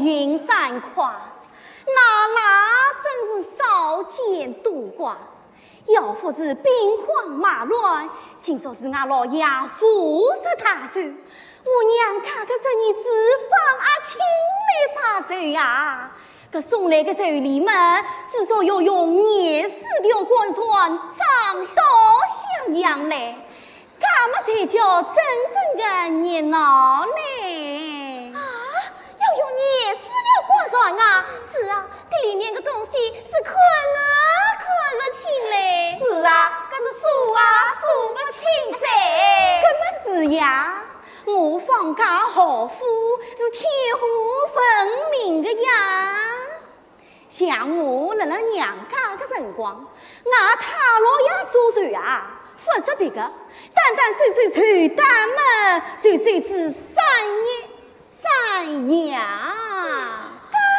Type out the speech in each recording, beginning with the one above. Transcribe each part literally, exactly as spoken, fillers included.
云散快，那那真是少见多怪。要不是兵荒马乱，今朝是俺老爷五十大寿，我娘家个侄儿子方阿卿来拜寿呀。搿送来个寿礼么，至少要用廿四条官船装到襄阳来。 搿么才叫真正个热闹嘞。啊，要用廿四条官船啊？是啊，搿里面个东西是看啊看勿清嘞。是啊，是数啊数勿清哉。搿么是呀，我方家豪富是天下闻名个呀。 像我辣辣娘家个辰光，俺太老爷做寿啊，勿是别个，单单收收寿单么，就收仔三日三夜。介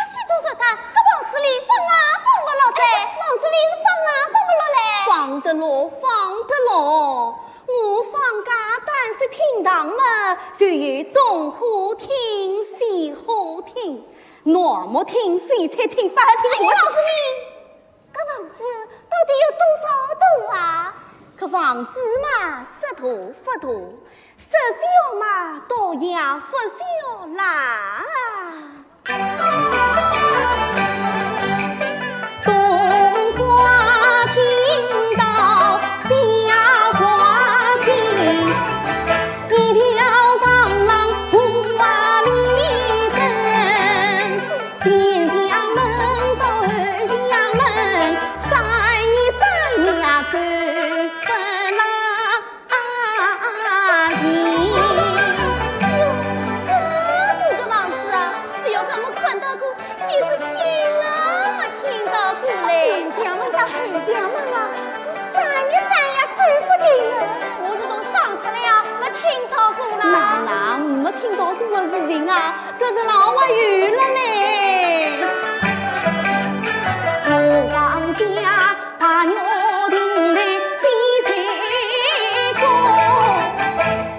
许多寿单，搿房子里放啊放勿落哉。房子里是放啊放勿落嘞。放得落，放得落。我方家单是厅堂么，就有东花厅、西花厅。 南花厅、翡翠厅、宝塔厅。哎，老夫人，搿房子到底有多少大啊？搿房子嘛，说大勿大，说小嘛，倒也勿小啦。东花厅到西花厅，一条长廊五里深。 前厢门到后厢门，三日三夜走勿来。哟，搿大个房子啊，勿要讲没看到过，就是听啊没听到过嘞。前厢门到后厢门啊，是三日三夜走勿尽啊。我是从生出来啊，没听到过啦。哪能没听到过个事情啊？ 说是老话有了嘞。我方家白玉亭台飞翠阁，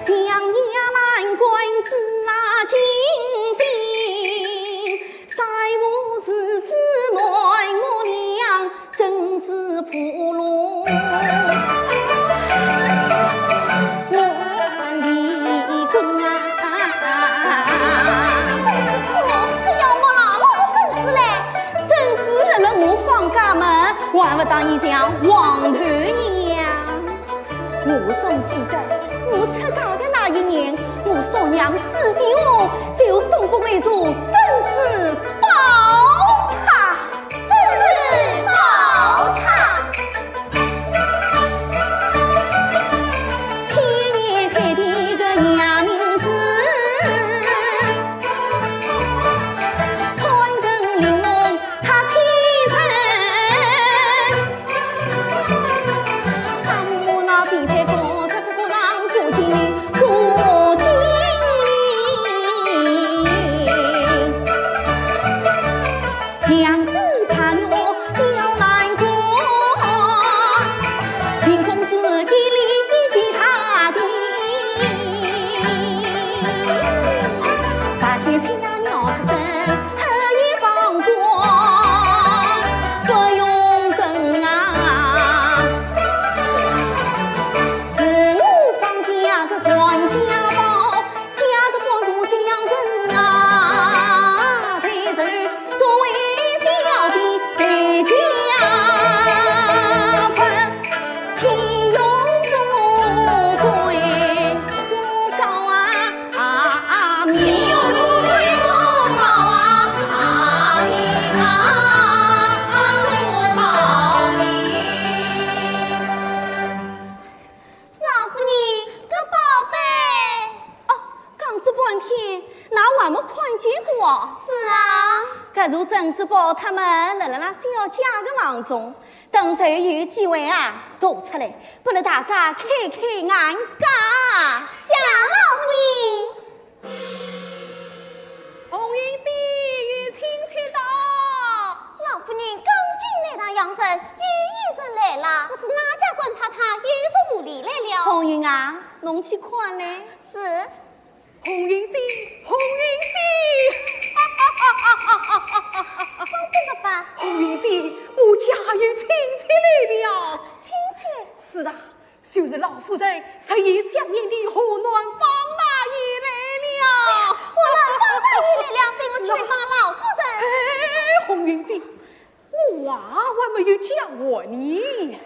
象牙栏杆紫金顶，赛无世子奈我娘， 珍珠婆罗。珍珠婆罗，搿要么哪能个珍珠嘞？珍珠辣辣我方家么，还勿当伊像黄头一样。我总记得，我出嫁个那一年，我叔娘死的哦，就送拨我一座珍珠宝塔。 珍珠宝塔。千年开的个夜明珠，穿成玲珑塔千层。三五那比赛高，这是个浪过精灵，过精灵。 娘子怕我吊兰花，凌风紫金linܓ塔顶。白天青鸟鸟声，黑夜放光，不用等啊。是我方家个传家宝， 家是光宗相承啊，抬头作为小姐抬家门，请用做贵做高啊，啊，啊，请用做贵做高啊，啊，啊，啊，做高哩。 老夫人，搿宝贝。哦，讲仔半天，㑚还没看见过哦？是啊。搿座珍珠宝塔么，辣辣辣小姐个房中，等随后有机会啊，拿出来，拨了大家开开眼界。谢老夫人。 红云姐，有请。请到。老夫人，刚进内堂，杨森又有人来了。不知哪家官太太又从何里来了？红云啊，侬去看嘞。是。红云姐，红云姐，哈哈哈哈话还没有讲完呢。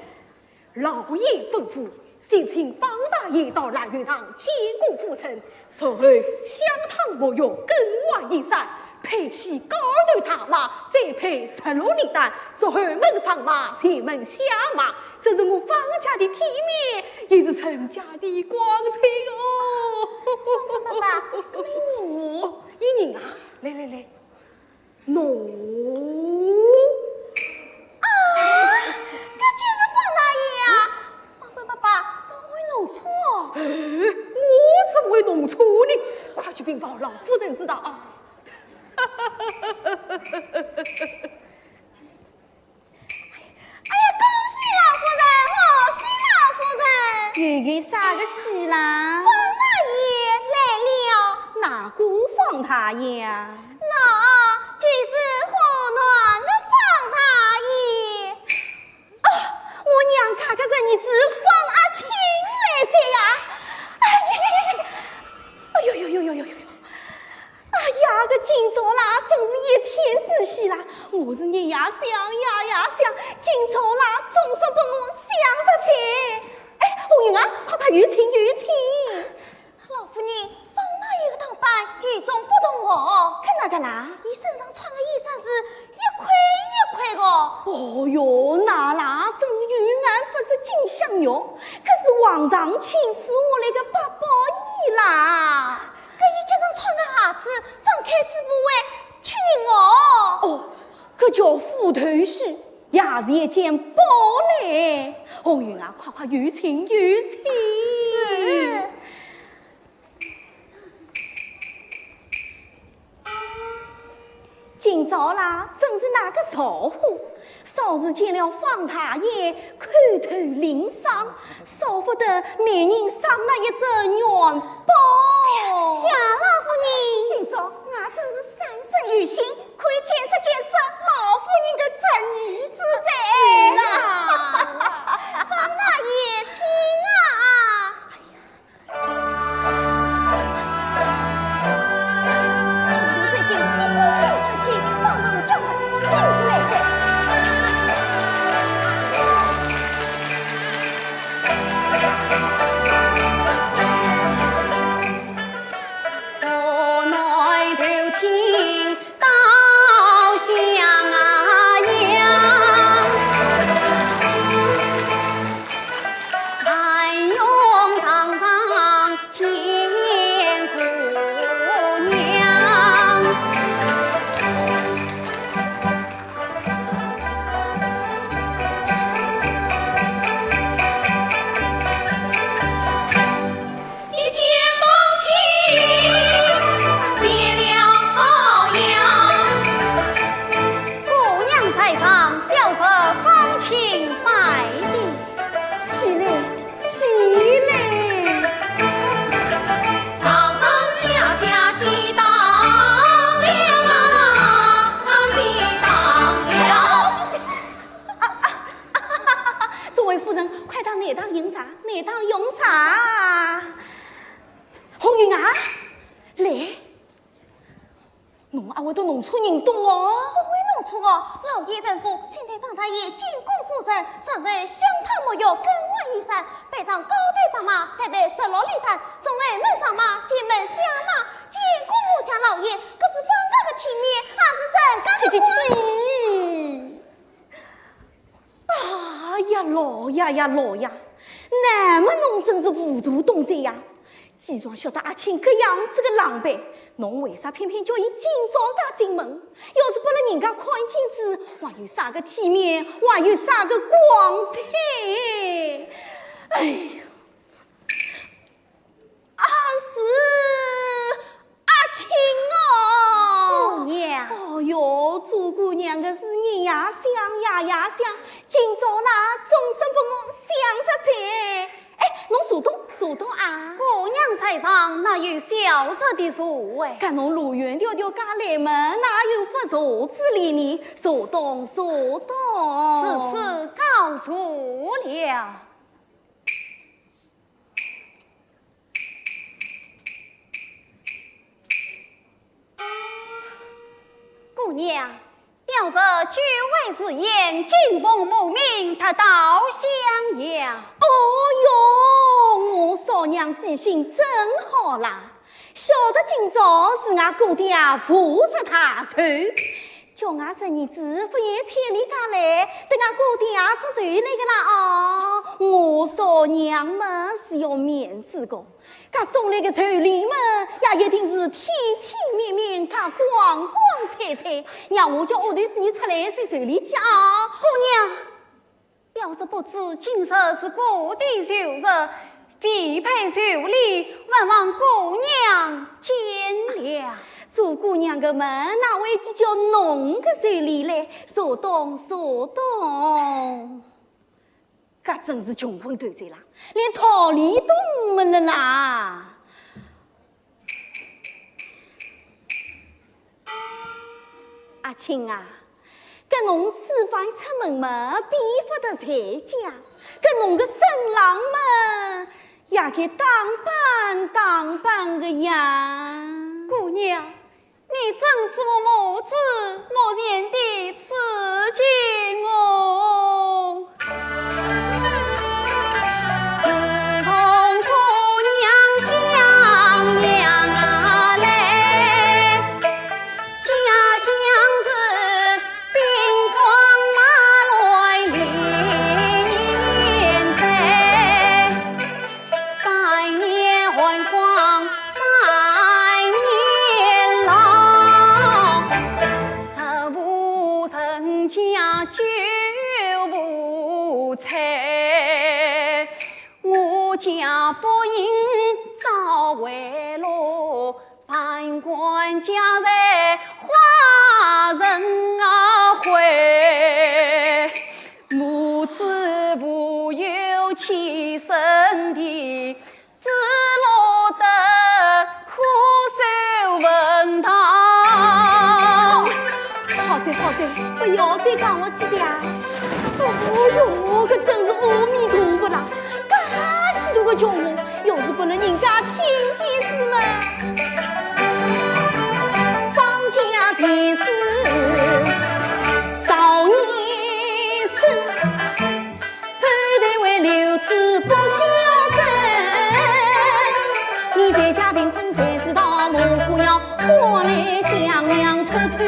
老爷吩咐，先请方大爷到兰月堂见过夫人，随后香汤沐浴，更换衣衫，配起高头大马，再配十六粒丹，随后门上马，前门下马。这是我方家的体面，也是陈家的光彩哦。方爸爸，搿么一人呢？哦，一人啊，来来来。 喏。啊，搿就是方大爷啊！方官爸爸，侬会弄错哦。哎，我怎么会弄错呢？快去禀报老夫人知道啊。哎呀，恭喜老夫人，贺喜老夫人！又有啥个喜啦？方大爷来了。哪个方大爷啊？ 那就是河南的方大爷。啊，我娘家个侄儿子方阿卿来哉呀！哎呀呀呀呀！哎呦呦呦呦呦呦呦！哎呀，搿今朝啦，真是一天之喜啦！我是日夜想，夜夜想，今朝啦，总算拨我想着哉。哎，红云啊，快快有请，有请。 老夫人，方大爷个打扮与众不同哦。搿哪个啦？伊身上穿个衣衫是一块一块个。哦哟，那啦，真是有眼不识金镶玉，搿是皇上亲赐下来个八宝衣啦。搿伊脚上穿个鞋子，张开嘴巴会吃人哦。哦，搿叫虎头须，也是一件宝嘞。红云啊，快快有请，有请。是。 今朝啦，真是那个造化，稍是见了方大爷，叩头领赏，少不得每人赏那一只元宝。谢老夫人。今朝我真是三生有幸，可以见识见识老夫人个侄儿子哉。是啊。方大爷，请啊。 姑娘在上，小侄方卿拜见。起来，起来。这位夫人，快到内堂用茶，内堂用茶。红云啊，来。 侬阿会得弄错人懂哦？勿会弄错哦，老爷吩咐，先对方大爷见过夫人，然后香汤沐浴，更换衣衫，配上高头白马，再配十六粒丹，从后门上马，前门下马，见过我家老爷，搿是方家个体面，也是陈家个光彩。去去去！ 哎呀，老爷呀，老爷，那么侬真是糊涂懂哉呀！既然晓得阿卿搿样子个狼狈，侬为啥偏偏叫伊今朝介进门？要是拨了人家看见仔，还有啥个体面，还有啥个光彩？哎呀！ 啊，是阿卿哦。姑娘。哦哟，做姑娘个是日夜想，夜夜想，今朝啦，总算拨我想着哉。哎，侬坐动，坐动啊。姑娘在上，哪有小侄的座位？搿侬路远迢迢赶来么，哪有法坐之理呢？坐动，坐动。如此告坐了。 姑娘，表侄久违时宴，今奉母命特到襄阳。哦哟，我嫂娘记性真好啦，晓得今朝是俺姑爹五十大寿，叫俺侄儿子勿远千里赶来，搭俺姑爹祝寿来个啦哦。我嫂娘嘛是要面子个， 搿送来个寿礼嘛，也一定是体体面面、介光光彩彩，让我叫丫头子出来送寿礼去啊。姑娘，表侄不知今日是姑爹寿日，未备寿礼，还望姑娘见谅。做姑娘个嘛，哪会计较侬个寿礼嘞？坐东，坐东。 搿真是穷昏头子啦，连道理都没了啦。阿卿啊，搿侬此番出门嘛，比勿得在家，搿侬个身浪嘛，也该打扮打扮个呀。姑娘， 你怎知我母子目前的处境哦？自从姑娘襄阳来，家乡是兵荒马乱历年在。 三年寒窗三年浪，十五成家九无才。我家不幸早为落，半官家财化成灰。母子无有栖身地， 只落得苦守坟堂。好哉好哉，不要再讲下去哉啊！哦哟，搿真是阿弥陀佛啦！介许多个穷人，要是拨了人家听见仔嘛。方家才是早年生， 后代为留子不孝顺，你在家贫困谁知道，我可要过来向娘出丑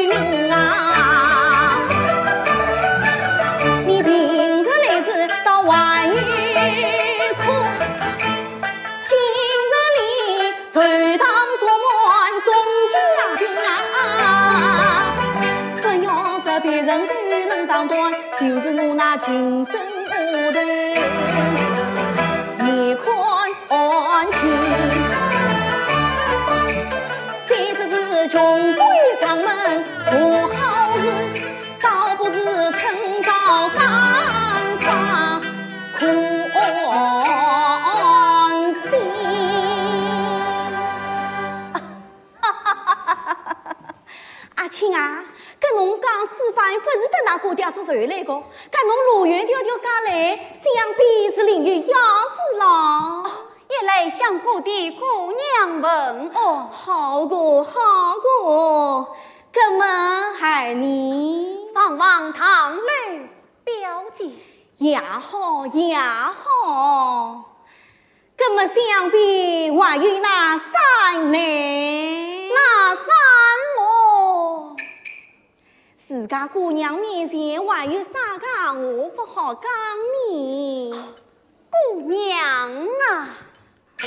名啊！你平日来是到还有苦，今日里 寿堂坐满众家宾啊，不要说别人都能上当，就是我那亲生丫头，你看安亲。再说是穷鬼上门做好事， 倒不如趁早打发可安心。阿卿啊，搿侬讲此番勿是搭㑚姑爹做寿来个，搿侬路远迢迢赶来，想必是另有要事咯。哦，一来向姑爹姑娘问安。哦，好个，好个。 搿么还你？望望堂楼表姐。也好，也好。搿么想必还有那三嘞？那三么？自家姑娘面前还有啥个话勿好讲呢？ 姑娘啊，小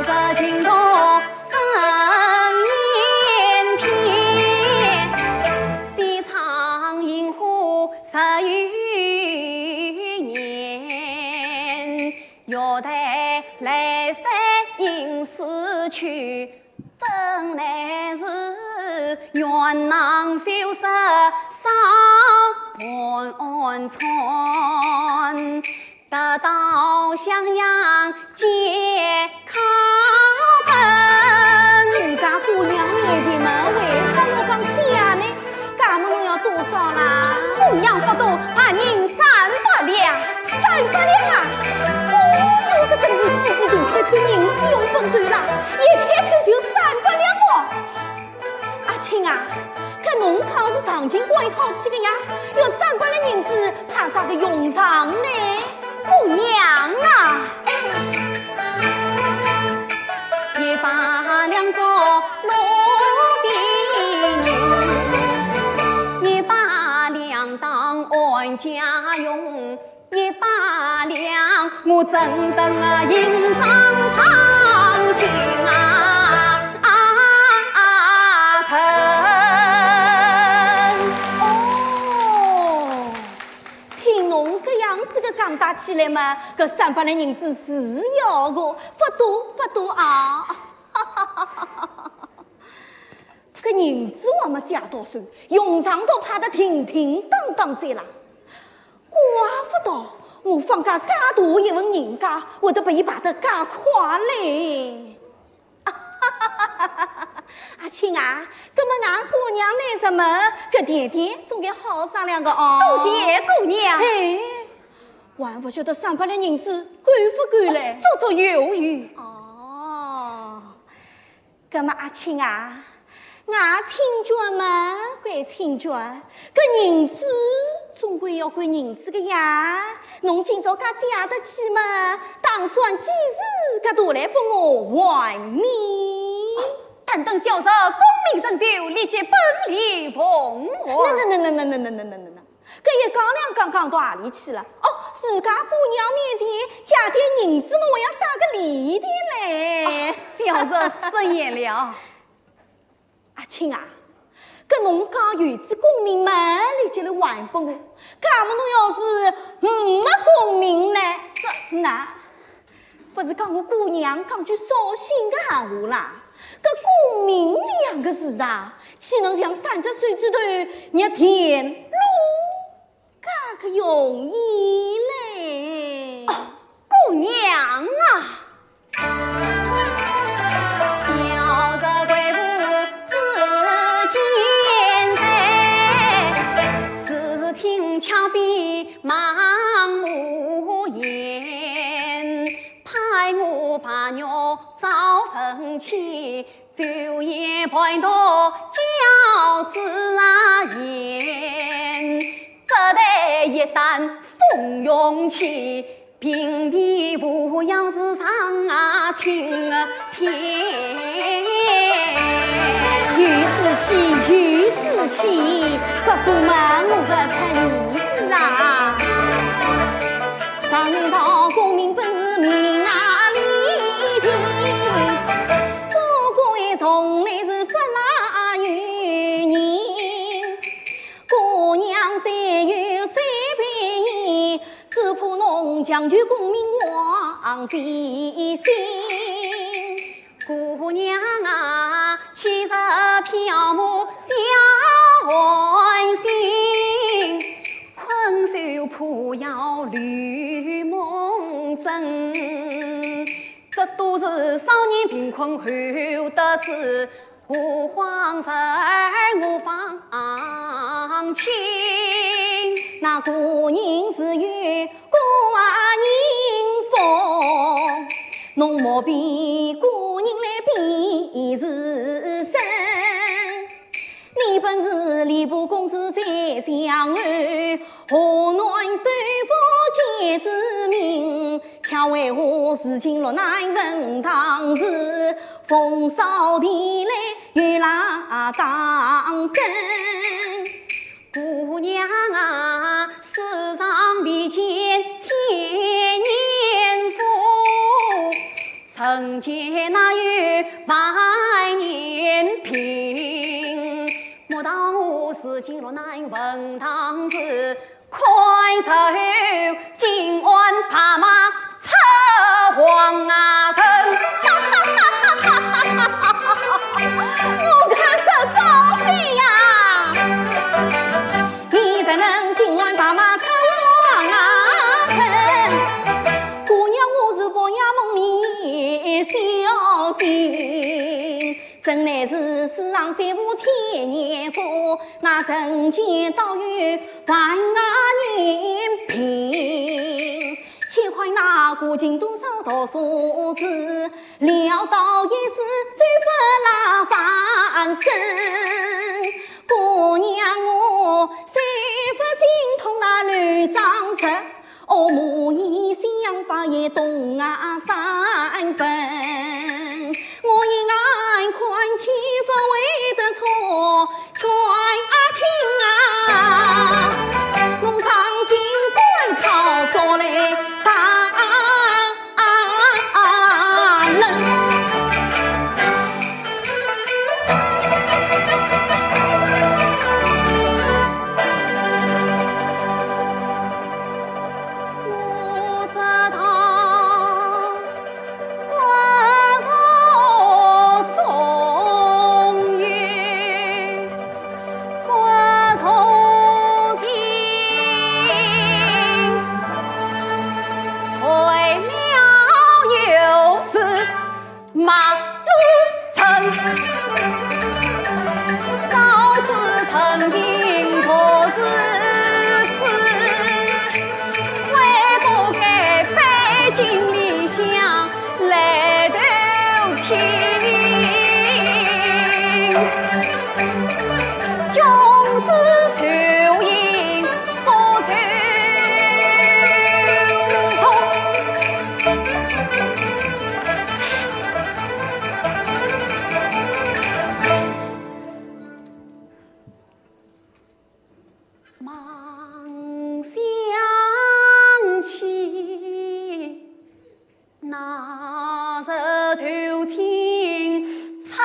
侄情读三年篇，西窗银花十余年，玉带来塞银丝去， 怎奈是愿郎柳色少盘缠，得到襄阳皆靠本。自家姑娘面前嘛，为啥要讲假呢？ 价么侬要多少啦？同样幅度，白银三百两。三百两啊！哦哟，搿真是狮子大开口，人是用畚斗啦，一开口就三百两哦。阿卿黄金官好去个呀，要三百两银子派啥个用场呢？姑娘啊，一百两做奴婢银，一百两当安家用，一百两我怎等啊银装长进啊，啊，啊，哦，听侬搿样子个讲打起来嘛，搿三百两银子是要个，勿多勿多啊。搿银子还没借到手，用场倒派得停停当当哉啦。怪勿得我方家介大一户人家，会得拨伊败得介快嘞。阿卿啊，搿么俺姑娘来什么？搿点点总该好商量个哦。多谢姑娘。哎，还勿晓得三百两银子够勿够嘞？足足有余。哦，搿么阿卿啊，俺亲眷嘛，归亲眷，搿银子总归要归银子个呀。侬今朝介借得起嘛，打算几时介拿来拨我还呢？但等小侄功名成就，立即本礼奉还。那那那那那那那那那那，搿一讲两讲讲到何里去了？哦，自家姑娘面前借点银子么，还要啥个礼的嘞？哦，小侄失言了。阿卿啊，搿侬讲有仔功名嘛，立即来还拨我。假么侬要是没功名呢？这，那，勿是讲我姑娘讲句扫兴个闲话啦？搿功名两个字啊，岂能像三只手指头捏田螺 介个容易嘞。哦，姑娘啊！小侄贵府子建才，自请巧比盲目言，待我白玉招人气， 酒宴陪同教子啊言，只待一旦风云起，平地无恙是上青天。有志气，有志气，不过嘛，我个侄儿子啊。常言道功名本是命啊里定， 富贵从来是不赖于人，姑娘虽有再便宜，只怕侬强求功名忘记心。姑娘啊，岂是缥缈小寒星，困守破窑绿梦枕。 这都是少年贫困后得志，何况侄儿我方卿。那个人自有个人福，侬莫比个人来比是身。 你本是吏部公子宰相儿，河南首富皆知名，却为何如今落难坟堂时，风骚地来雨拉当灯。姑娘啊，世上未见千年富， 人间哪有万年贫？莫道我如今落难坟堂时，看守金碗白马出黄啊城。我看是宝贝呀！ 你怎能金碗白马出黄啊城？姑娘，我是伯牙门里小姓，怎奈是世上虽无千年富，那人间倒有万年贫。且看那个穷途上读书子，潦倒一世就不拉翻身。 姑娘，我忙想起那日投亲出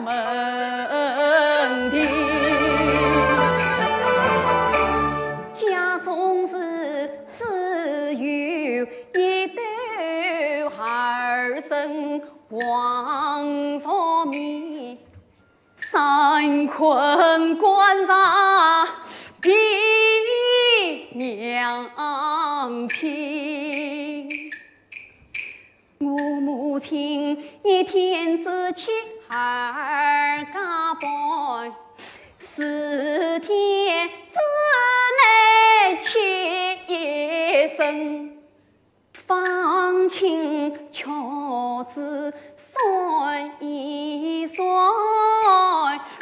门庭，家中是只有一斗儿孙黄寿眉。 三困官场比娘亲。我母亲一天只娶二家半，四天只能娶一生。 方卿却只算一算，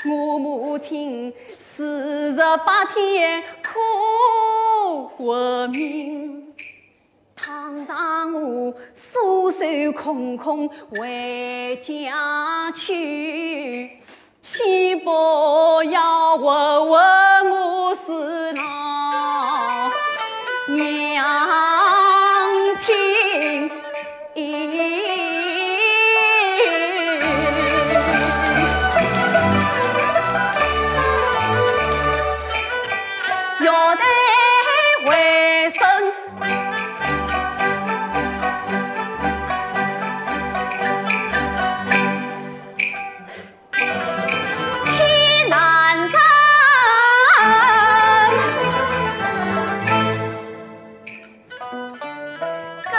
我母亲四十八天苦活命。倘若我双手空空回家去， 岂不要问问我是哪娘亲？要得回身。 去难上，更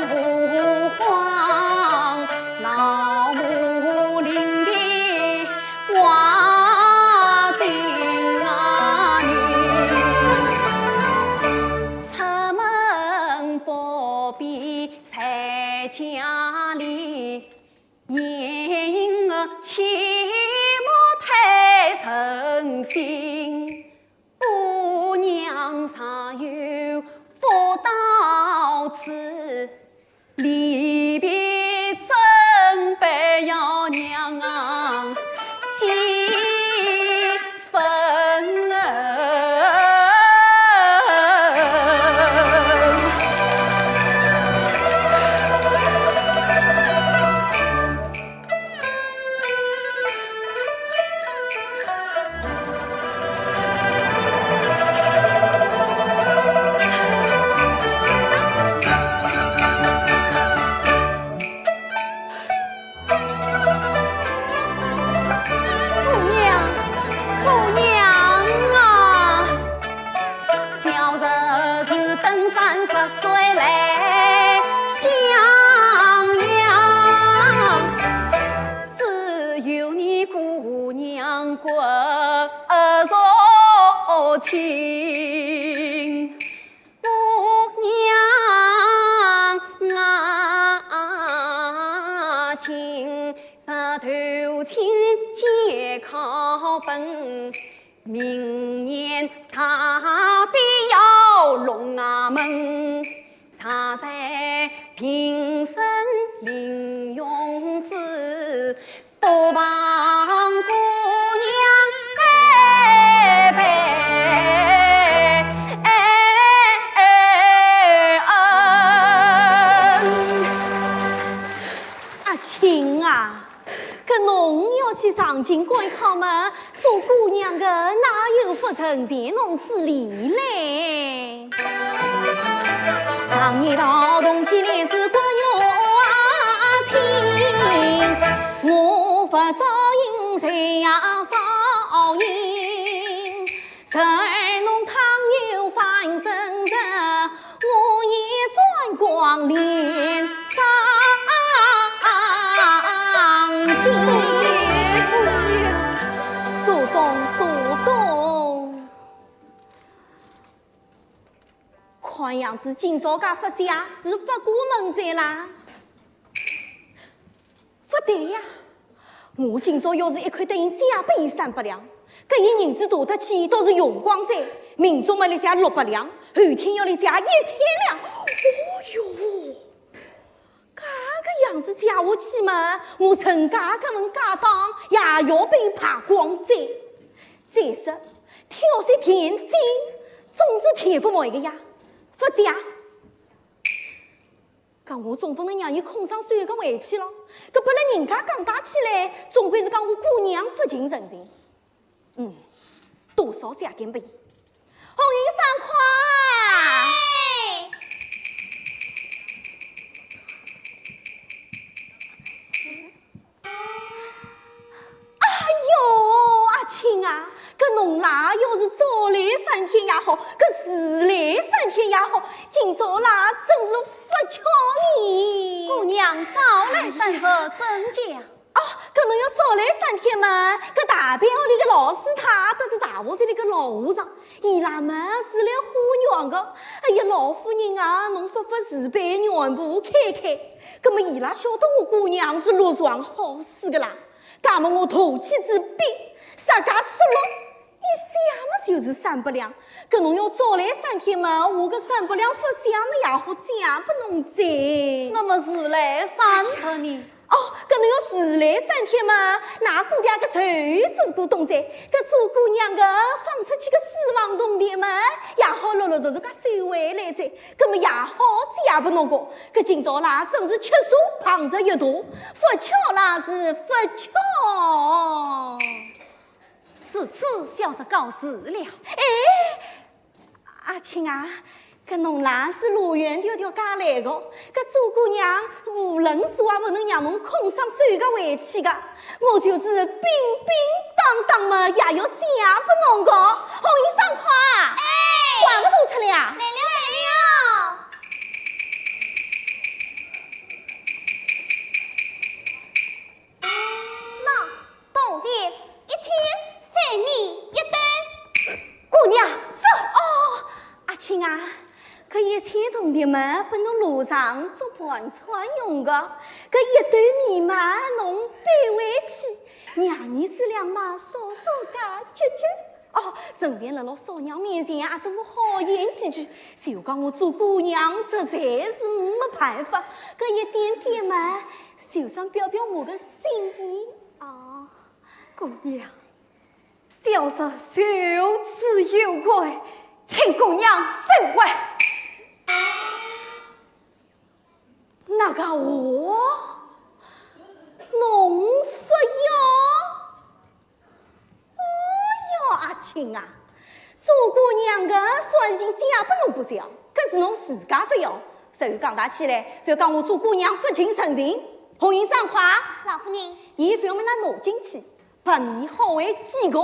何况老母临的话定啊你，出门不必在家里。 年幼起母太省心，我娘常有不到此，离别怎般要娘啊几分。 姑娘，姑娘啊！小日子等三十岁来相样，只有你姑娘骨肉亲。 姑娘啊，今日投亲皆靠本，明年大比要龙啊门，常在平生临用之， 不忘姑娘这辈恩。阿卿啊，搿侬要去上京赶考嘛，做姑娘的哪有不成全侬之理嘞？ 常言道，同去烈士骨肉亲，我不照应谁呀照应？侄儿侬倘有翻身日，我也转光脸照应。苏东，苏东。 看样子今朝介发家是勿过门哉啦。勿对呀，我今朝要是一块得银借拨伊三百两，搿伊银子大得去倒是用光哉，明朝么来借六百两，后天要来借一千两。哦哟， 介个样子借下去嘛，我陈家搿份家当也要被败光哉。再说，要是田径，总是田不满个呀，勿借。搿我总勿能让伊空手手个回去了，搿拨勒人家讲打起来，总归是讲我姑娘勿近人情。嗯，多少借点拨伊。红云双款。哎。 哎哟，阿庆啊，搿侬啦，要是早来三天也好，搿迟来三天也好，今朝啦，真是勿巧呢。姑娘早来三日，怎讲？哦，搿侬要早来三天嘛，搿大班屋里个老师太搭仔大学堂里个老和尚，伊拉嘛是来化缘个。哎呀，老夫人啊，侬勿勿慈悲，缘簿开开。 葛么伊拉晓得我姑娘是落场好死个啦，葛么我大气之笔，啥介失落，一想么就是三百两。搿侬要早来三天嘛，我搿三百两勿想么也好借拨侬哉。那么迟来三日呢？哦，搿侬要迟来三天嘛，㑚姑爹个手做古董哉，搿做姑娘个放出去个私房铜钿嘛，也好陆陆续续个收回来哉。 葛么也好借拨侬个，搿今朝啦，真是吃素碰着一途，勿巧啦是勿巧。如此小侄告辞了。哎，阿庆啊，搿侬啦是路远迢迢赶来个，搿做姑娘无论如何勿能让侬空手手个回去个。 我就是乒乒当当嘛，也要借拨侬个。红云双款，哎，还勿多出来啊？来了，来了。喏，铜钿一千，随你一斗。姑娘，走。哦，阿庆啊， 搿一千铜钿嘛，拨侬路上做盘缠用个，搿一斗米嘛，侬背回去，娘儿子俩嘛，少少加吃吃。哦，顺便辣辣嫂娘面前也搭我好言几句，就讲我做姑娘实在是没办法，搿一点点嘛，就算表表我个心意。哦，姑娘， 小侄受此有愧，请姑娘收回。哪个话？侬勿要？哎哟，阿庆啊，做姑娘个算已经借拨侬勿少，可是侬自家勿要，所以讲大起来，覅讲我做姑娘勿近人情。红云双款，老夫人，伊覅么拿侬进去。 白米好还几个，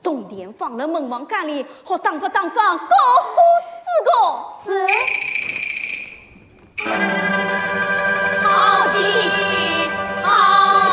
铜钿放了门房间里，好打发打发过日子个。是。好气，好气。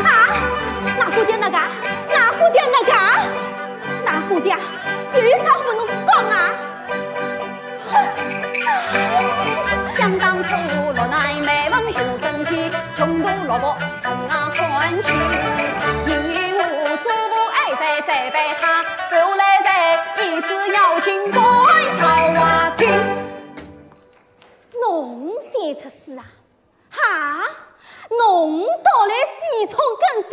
啊，㑚姑爹哪个？㑚姑爹哪个？㑚姑爹有啥好拨侬讲啊？侬三出四啊？ 哈，侬倒来四出更哉？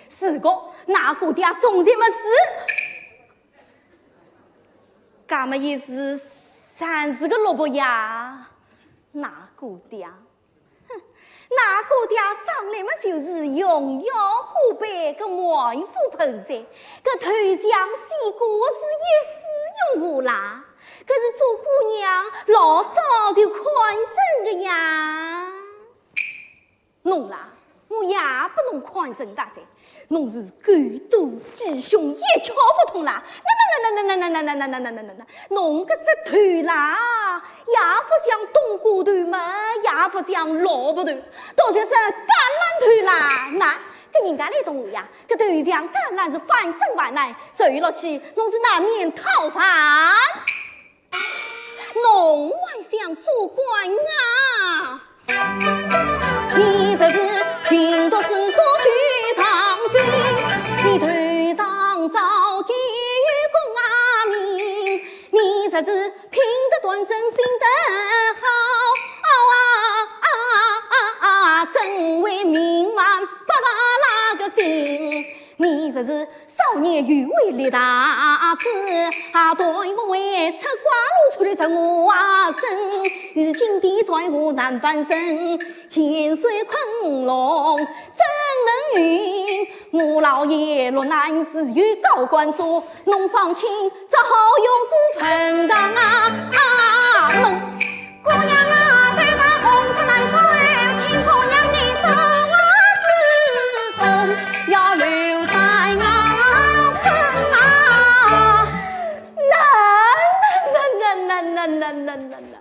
是个，㑚姑爹从前么是，搿么也是三十个萝卜呀，㑚姑爹。哼，那个爹生来么就是容耀虎背个满腹盆栽，搿头像西瓜是一世用下啦，搿是做姑娘老早就看准个呀。侬啦，我也拨侬看准大哉，侬是狗肚鸡胸一窍勿通啦！那那那那那那那那那那那那那，侬搿只头啦，也勿像冬瓜头嘛，也勿像萝卜头，倒像只橄榄头啦！那搿人家来动我呀，搿头像橄榄是翻身还难，手落去侬是难免讨饭。侬还想做官啊？你这是尽读诗书去上进，你头上早就有功啊名，你这是品德端正心得好，啊啊啊啊啊，真为民望拔拔那个心。你这是少年有为立大志，啊，大学未出瓜路出来人我啊生，如今的在我难翻身，千岁昆龙怎能允？我老爷落难时有高官做，侬方卿只好永世坟堂啊啊门。 姑娘啊，头戴红色南瓜，请姑娘你手之中，要留在我身啊。那那那那那那那那那那，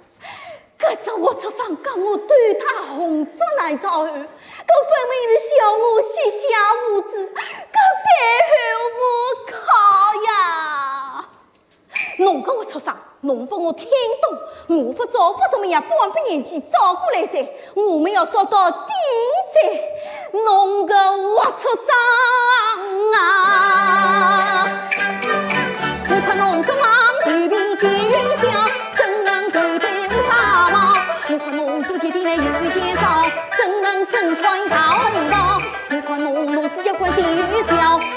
搿只活畜生讲我头戴红色南瓜，搿分明是笑我膝下无子，搿背后无靠呀！ 侬搿活畜生，侬拨我听懂，我勿做勿做么也半把年纪照过来哉，我们要做到底哉，侬搿活畜生啊！我看侬搿忙头皮尖削，怎能头戴乌纱帽？我看侬做起点来有节操，怎能身穿高领袍？我看侬罗四角官小，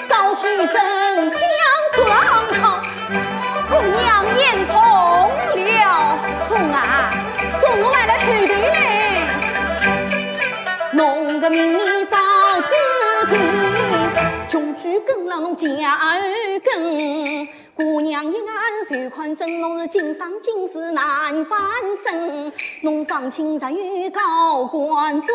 高须真香装套。 姑娘言重了。重啊，重我还来后头嘞。侬个命里早知道，穷举根让侬脚后跟。姑娘一眼就看准侬是今生今世难翻身，侬方卿若有高官做，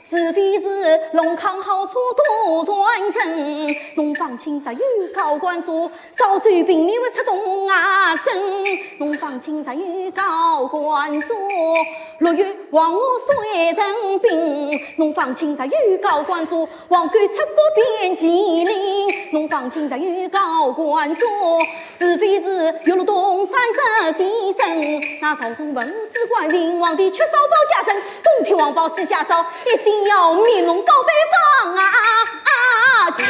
是非是龙康好处多传承，侬方卿若有高官做，少走平民勿出东啊身。侬方卿若有高官做，若有王母水神兵，侬方卿若有高官做，王狗出国变麒麟，侬方卿若有高官做， 是非是有了东山十三省，那朝中文武官、秦皇帝吃烧包家生，东天王包西夏朝，一心要命弄高拜访啊啊！请。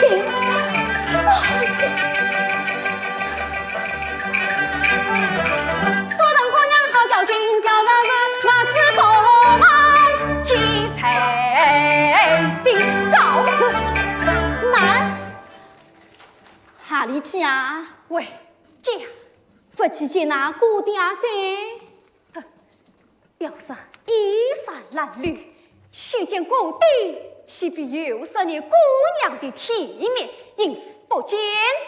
我等姑娘好叫心小人是，我自不忘记谁心告诉。慢，哪里去啊？喂， 姐，勿去见那姑爹哉。哼，小侄衣衫褴褛，去见姑爹，岂非有失你姑娘的体面？因此不见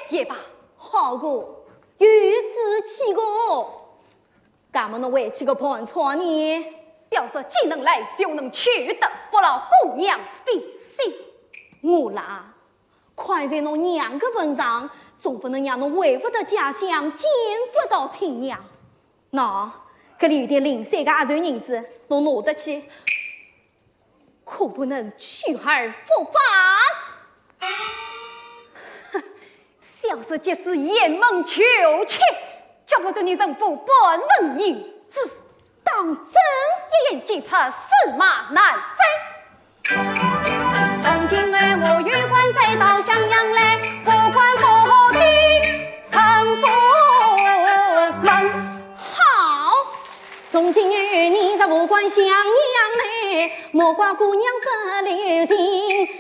也罢。好个，有志气个。那么侬回去个盘缠呢？小侄既能来，就能去的，不劳姑娘费心。我啦， 看在侬娘个份上，总不能让侬回不得家乡，见不到亲娘。喏，搿里有点零碎个压岁银子，侬拿得去，可不能去而复返。哼，小侄即使沿门求乞，绝不收你人夫半文银子。 当真？一言既出，驷马难追。从今后我有官再到襄阳来，不管不的神父们。好，从今后你若不管襄阳来，莫怪姑娘不留情，前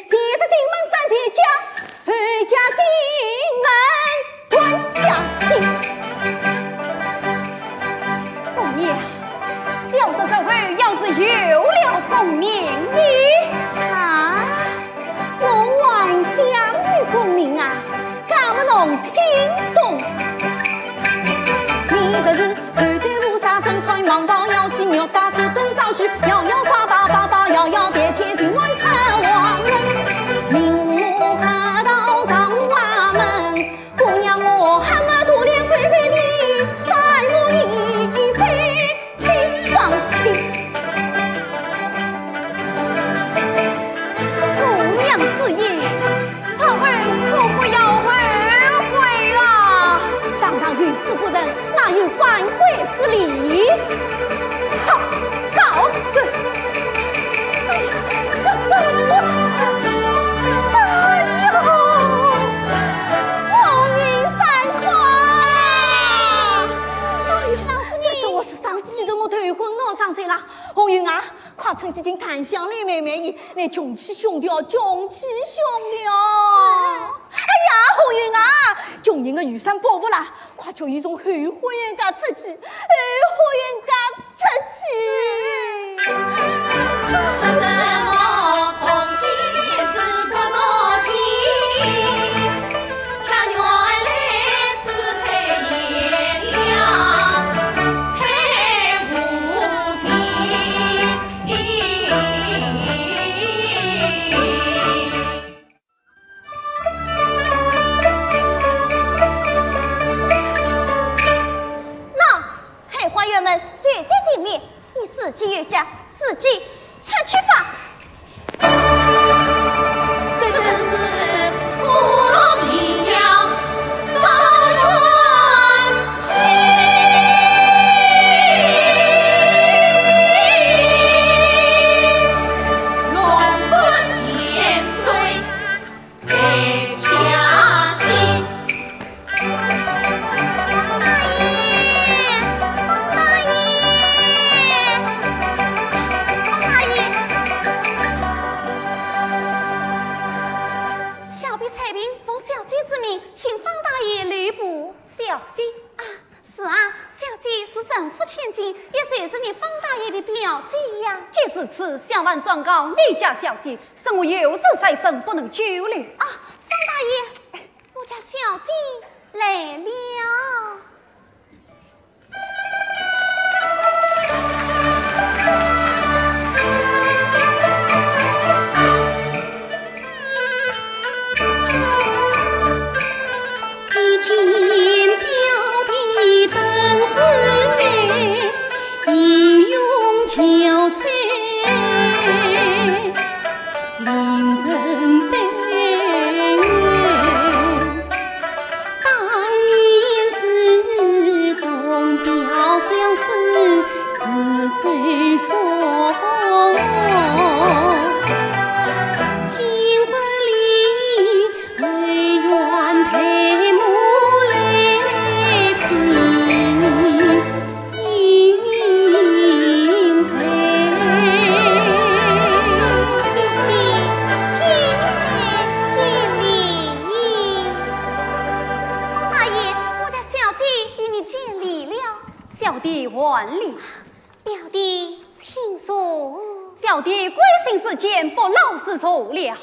着进门斩前脚，后脚进门。 断脚筋。姑娘，小侄日后要是有了功名，你犯规之礼。好，告辞。哎呀，我走了。哎呦，红云散款。哎呀，这我这生气得我头昏脑胀哉啦。红云啊，快趁几斤檀香来卖卖伊，拿穷气凶掉，穷气凶掉。哎呀，红云啊，穷人的雨伞保护啦，快叫伊从后花园间出去，后花园间出去。喏，后花园门随即紧闭，你自己有家，自己出去吧。这真是虎落平阳遭犬欺，龙滚千岁 哎，下去。方大爷，方大爷，方大爷。小婢采萍奉小姐之命，请方大爷留步。小姐？啊， 是啊，小姐是陈府千金，也就是你方大爷的表姐呀。既如此，小侄状告你家小姐，说我有事在身，不能久留。啊，方大爷，我家小姐来了。 方大爷，我家小姐与你见礼了。小弟还礼。表弟，请坐。小弟贵姓贵贱，不劳赐坐了。啊，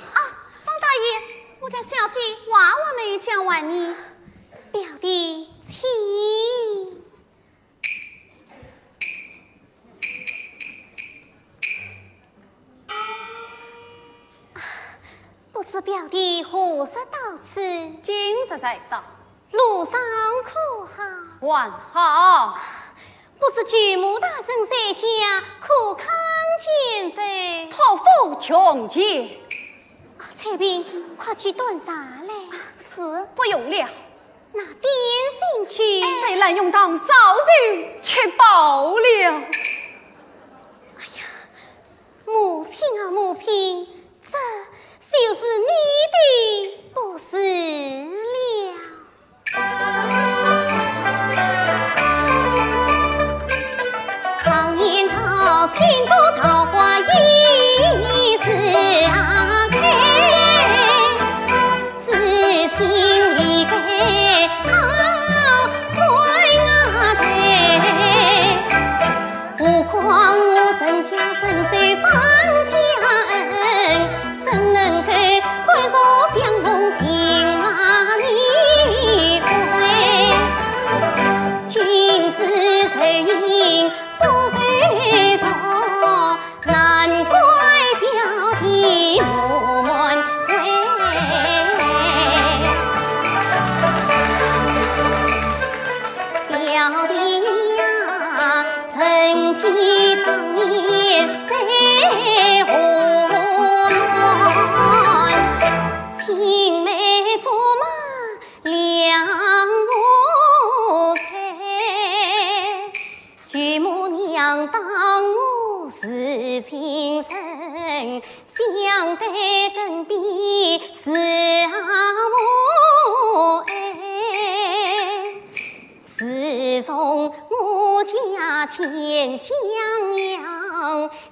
方大爷，我家小姐话还没有讲完呢。表弟，请。 不知表弟何时到此？今日才到。路上可好？还好。不知舅母大人在家，可康健否？托付穷健。啊，采萍，快去端茶来。啊，是。不用了。 拿点心去。哎，在兰用堂早就吃饱了。哎呀，母亲啊，母亲，这就是你的不是了。常言道，千朵桃花一时开。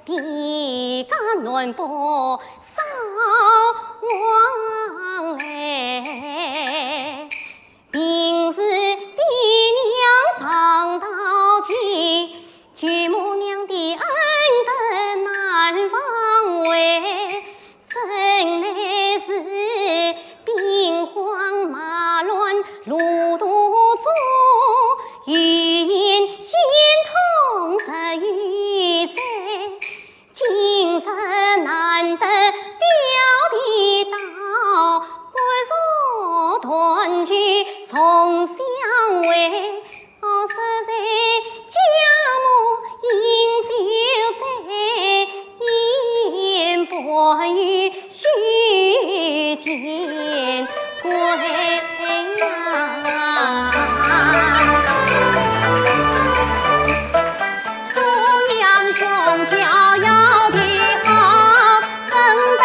的家男不少往来。平时爹娘常道歉，舅母娘的恩德难忘怀。真乃是兵荒马乱路途中，有言心痛实有在。 今日难得表弟到，骨肉团聚重相会。哦，实在家母饮酒醉，言不由衷，见鬼呀！ 姑娘胸娇腰的好，怎会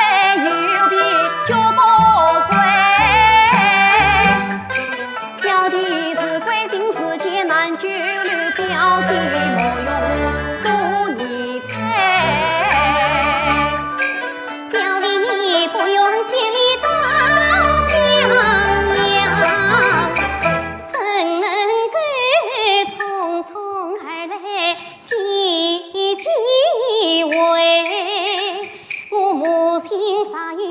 有别就不归？小弟是关心事情难久留，表弟莫用多疑猜。表弟你不用千里到襄阳，怎能够匆匆而来 几几回，我母亲煞有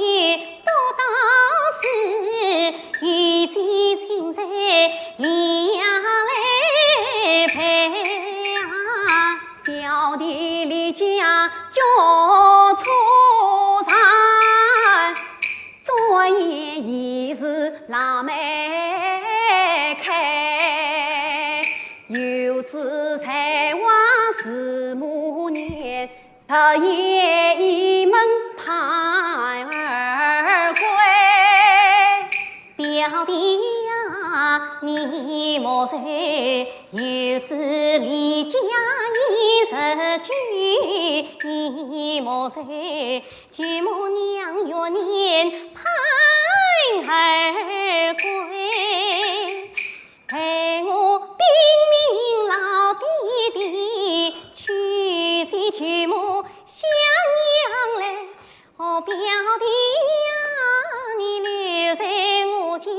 多大事，有几亲在里呀来陪啊。小弟离家脚初散，转眼已是腊梅开。 游子才华似暮年，日夜倚门盼儿归。表弟呀，你莫愁，游子离家已日久，你莫愁，舅母娘月年盼儿归。 待我禀明老爹爹，去接舅母襄阳来。哦，表弟呀，你留在我家，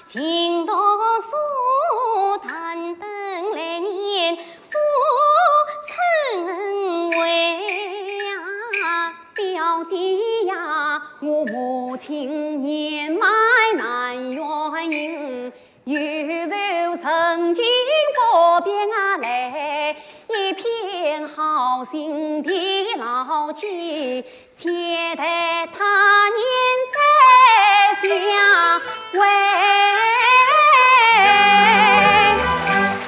勤读书，但等来年赴春回呀。表弟呀，我母亲年迈难远行， 有否人情不便啊来，一片好心的老姐，且待他年再相会。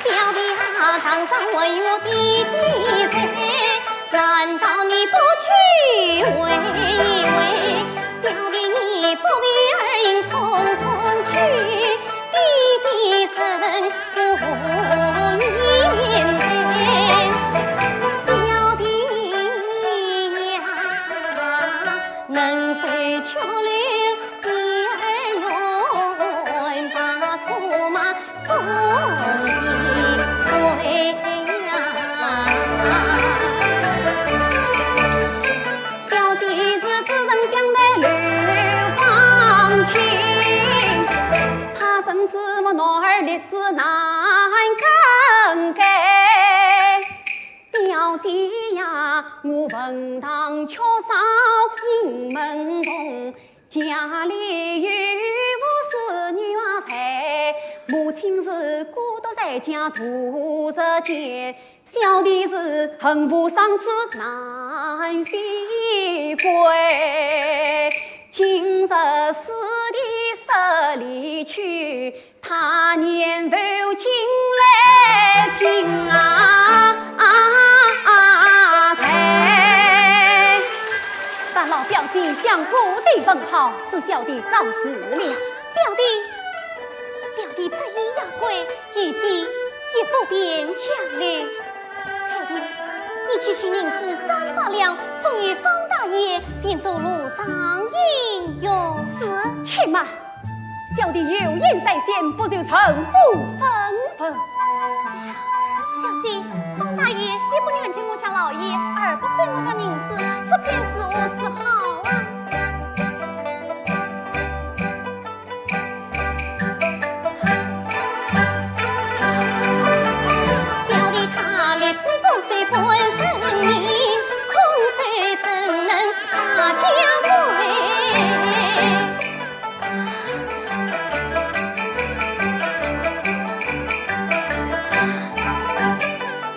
表弟啊，堂上还有爹爹在，难道你不去慰慰？表弟你不必而行匆匆去， 爹爹怎不言谈？表弟呀，能否挽留爹儿，愿把车马送你回呀？ 表弟是只身相待刘方卿，他怎知我男儿立志难更改。表弟呀，我文堂缺少英文通，家里有无子女啊在，母亲是孤独在家度日间。 小弟是恨不生死难飞归，今日师弟失礼去，他年复进来请啊啊啊！烦劳表弟向姑爹问好，是小弟告辞了。表弟，表弟这一夜归， 有计也不便强留。采萍，你去取银子三百两，送与方大爷，先做路上应用。是。且慢，小弟有言在先，不如顺府分文。小姐，方大爷一不愿见我家老爷，二不收我家银子，这便如何是好啊？表弟他立志不随半分明，空手怎能大家归？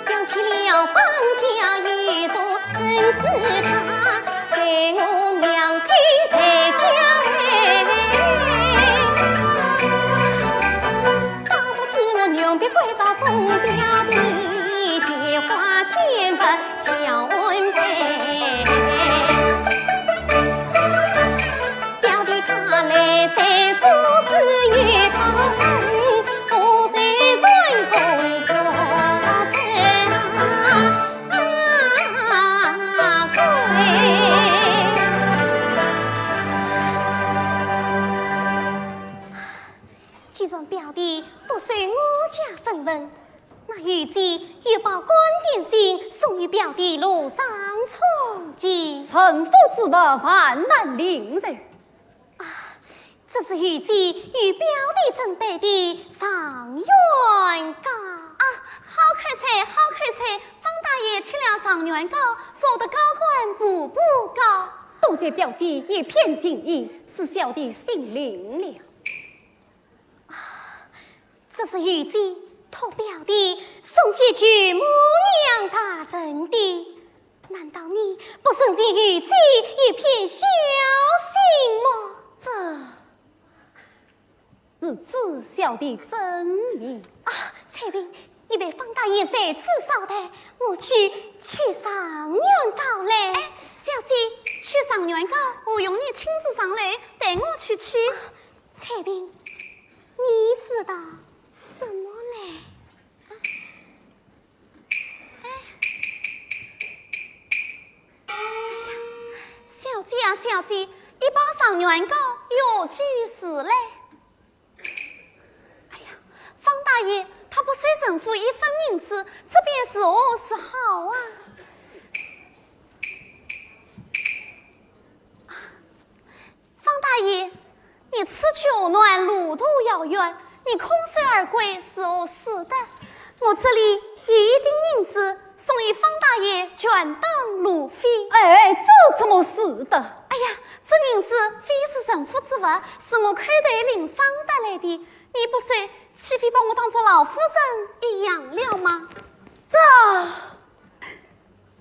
想起了方家一族，怎知他在我娘亲在家哎。倒不是我牛皮关照送表弟，借花献佛叫安慰。 表弟他来时不是一道门，我是算功过啊，啊，啊，既然表弟不收我家分文，那贤婿有包干点心送与表弟路上充饥。 臣服之物，万难领受。啊，这是贤婿与表弟准备的状元糕。啊，好口才，好口才！方大爷吃了状元糕，做得高官步步高。多谢表姐一片心意，是小弟心领了。 啊，这是贤婿托表弟送给舅母娘大人的，难道你不承认贤婿一片孝心吗？这，如此小弟遵命。啊，采萍，你陪方大爷在此稍待，我去取状元糕来。哎，小姐，取状元糕，何用你亲自上来，待我去取。啊， 采萍，你知道什么嘞？哎，哎呀，小姐啊，小姐，一包状元糕有几时嘞？哎呀，方大爷，他不收陈府一分银子，这便如何是好啊？ 方大爷，你此去河南路途遥远，你空手而归是何使得？我这里有一锭银子，送与方大爷全当路费。哎，这怎么使得？哎呀，这银子非是陈府之物，是我口袋里省得来的，你不收，岂非把我当作老夫人一样了吗？这，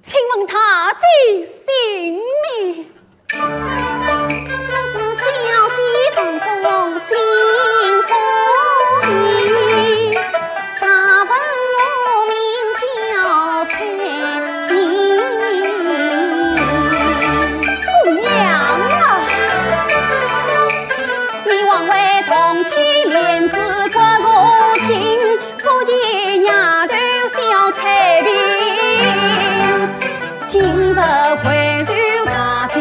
请问大姐姓名？我是小姐房中新妇女，查问我名叫采萍。姑娘啊，你枉为同妻莲子骨肉亲， 不及丫头小采萍，今日回首大金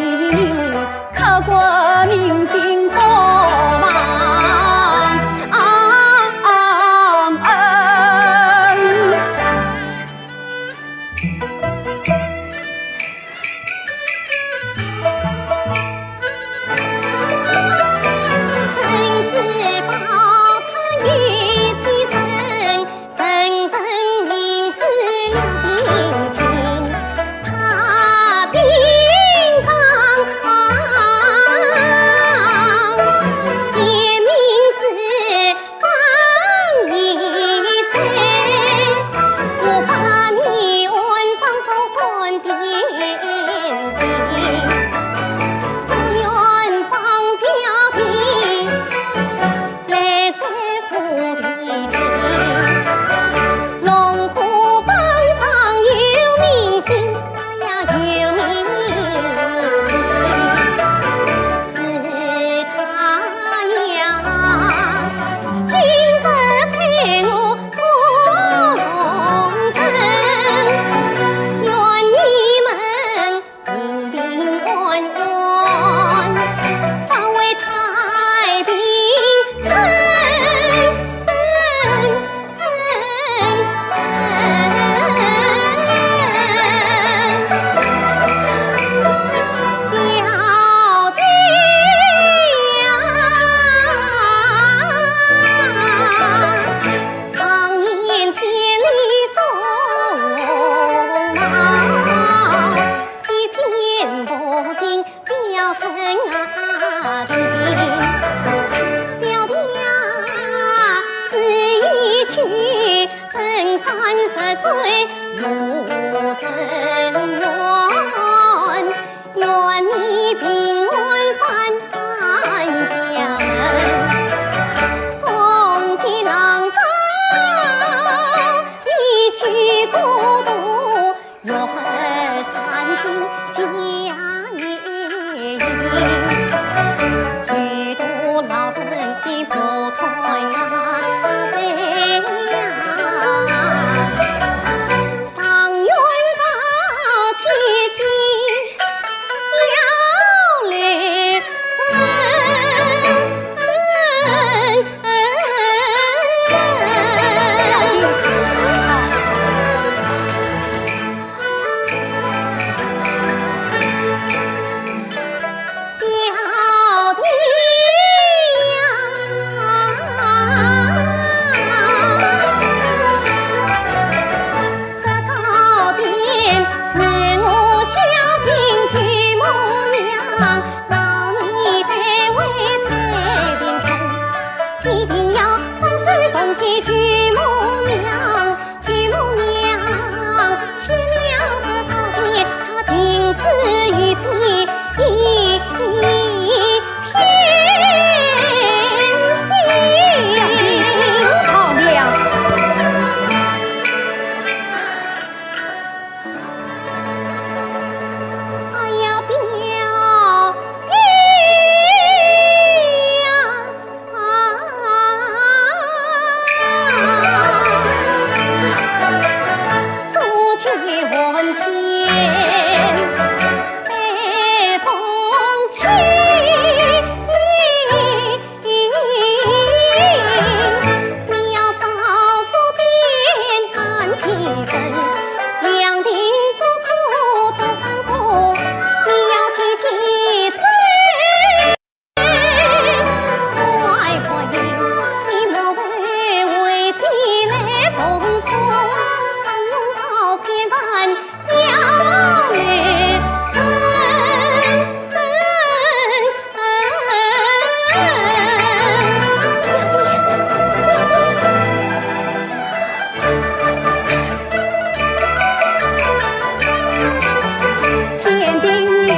千叮咛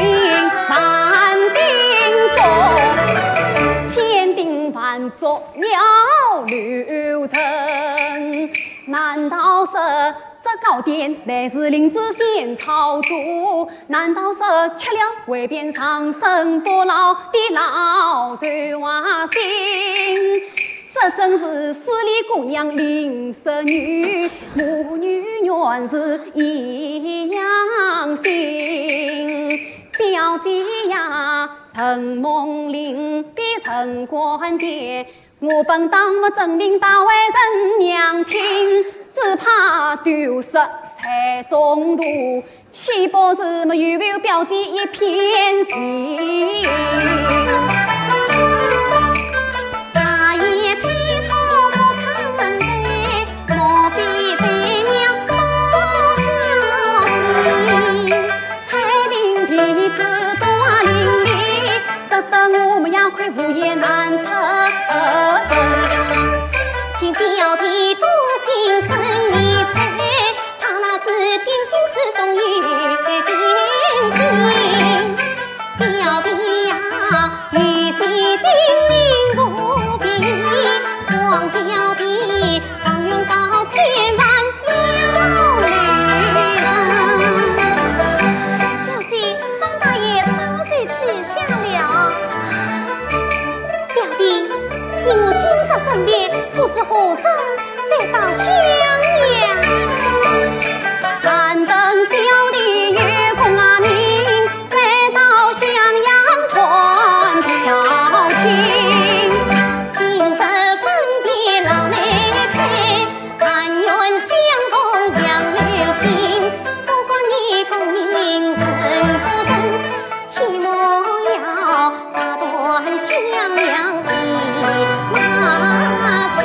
万叮嘱，千叮万嘱要留神。难道是这糕点乃是林子仙操作？难道是吃了会变长生不老的老寿花心？ 这真是势利姑娘林十女，母女原是一样心。表姐呀，承蒙林的陈官店，我本当不争名大为人娘亲，只怕丢失在中途， 岂不是没有表姐一片心？大爷抬头不肯抬，莫非对娘所相信？彩屏弟子多伶俐，使得我们也快无言难出声。请表弟多心神理睬， 他那指点心事总有定心。表弟呀，一句叮咛不必，望表弟常用到千万要留神。小姐，方大爷早就记下了。 表弟，你我今日分别，不知何日再到襄阳。但等小弟有功名，再到襄阳看表亲。今日分别老来哉， 但愿相逢杨柳青，不管你功名甚不甚，起码要打断襄阳的马心。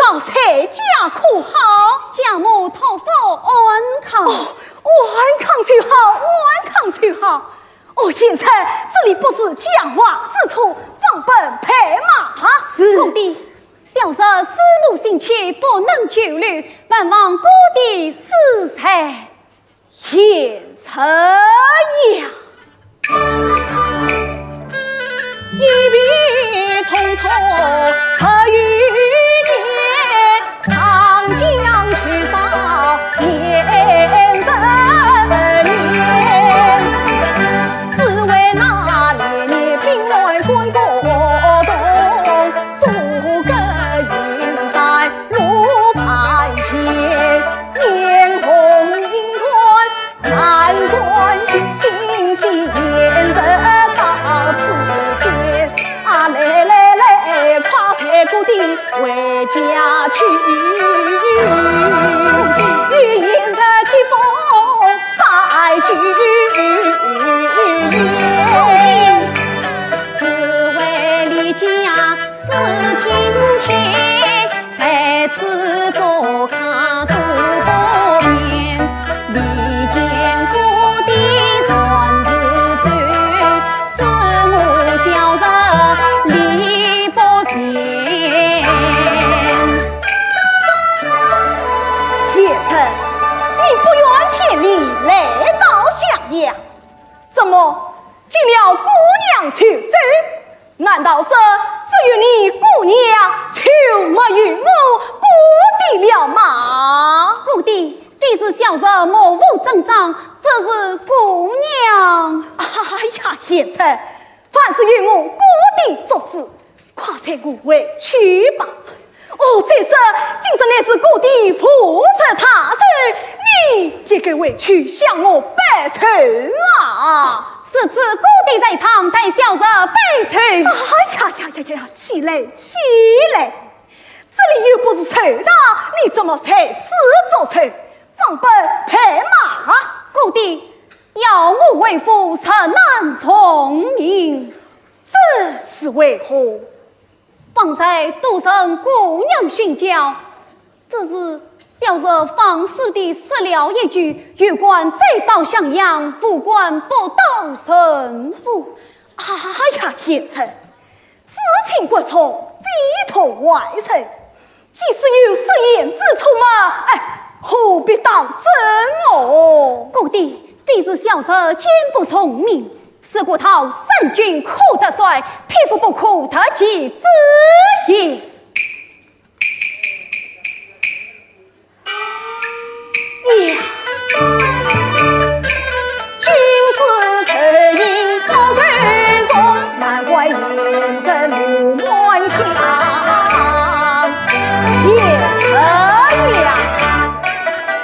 老在家可好？家母托福安康。哦，安康就好，安康就好。哦，贤侄，这里不是讲话之处，放本拍马。是。姑爹，小侄思母心切，不能久留，还望姑爹恕罪。 贤侄呀，一别匆匆十余年，长江秋水年年，只为那年年冰暖关古洞，阻隔云山路万千。 烟红云团，难断心心弦，贤侄到此间。啊，来来来，快随姑爹回家去，与贤侄接风拜酒宴。只为离家思亲切， 在此做客多不便，历见姑爹船如舟，使我小侄力不前。贤侄，你不远千里来到襄阳，怎么见了姑娘就走？ 难道说只有你姑娘就没有我姑爹了吗？姑爹，非是小侄目无尊长，只是姑娘。哎呀，贤侄，凡事有我姑爹做主，快随我回去吧。 哦，再说，今日乃是姑爹父寿大寿，你也该回去向我报寿啊！是，是，姑爹在上，待小侄拜寿。哎呀呀呀呀呀，起来，起来！这里又不是寿堂，你怎么在此作寿？放本拍马！姑爹，要我回府，实难从命。这是为何？ 方才多承姑娘训教，只是小侄放书的说了一句，有官再到襄阳，无官不到陈府。哎呀，贤侄，知情不从，非同外人。即使有失言之处嘛，哎，何必当真哦？姑爹，非是小侄见不从命，是古道三军可得帅，匹夫不可得其子也。 呀，君子受刑不受从，难怪贤侄路漫长。贤侄呀，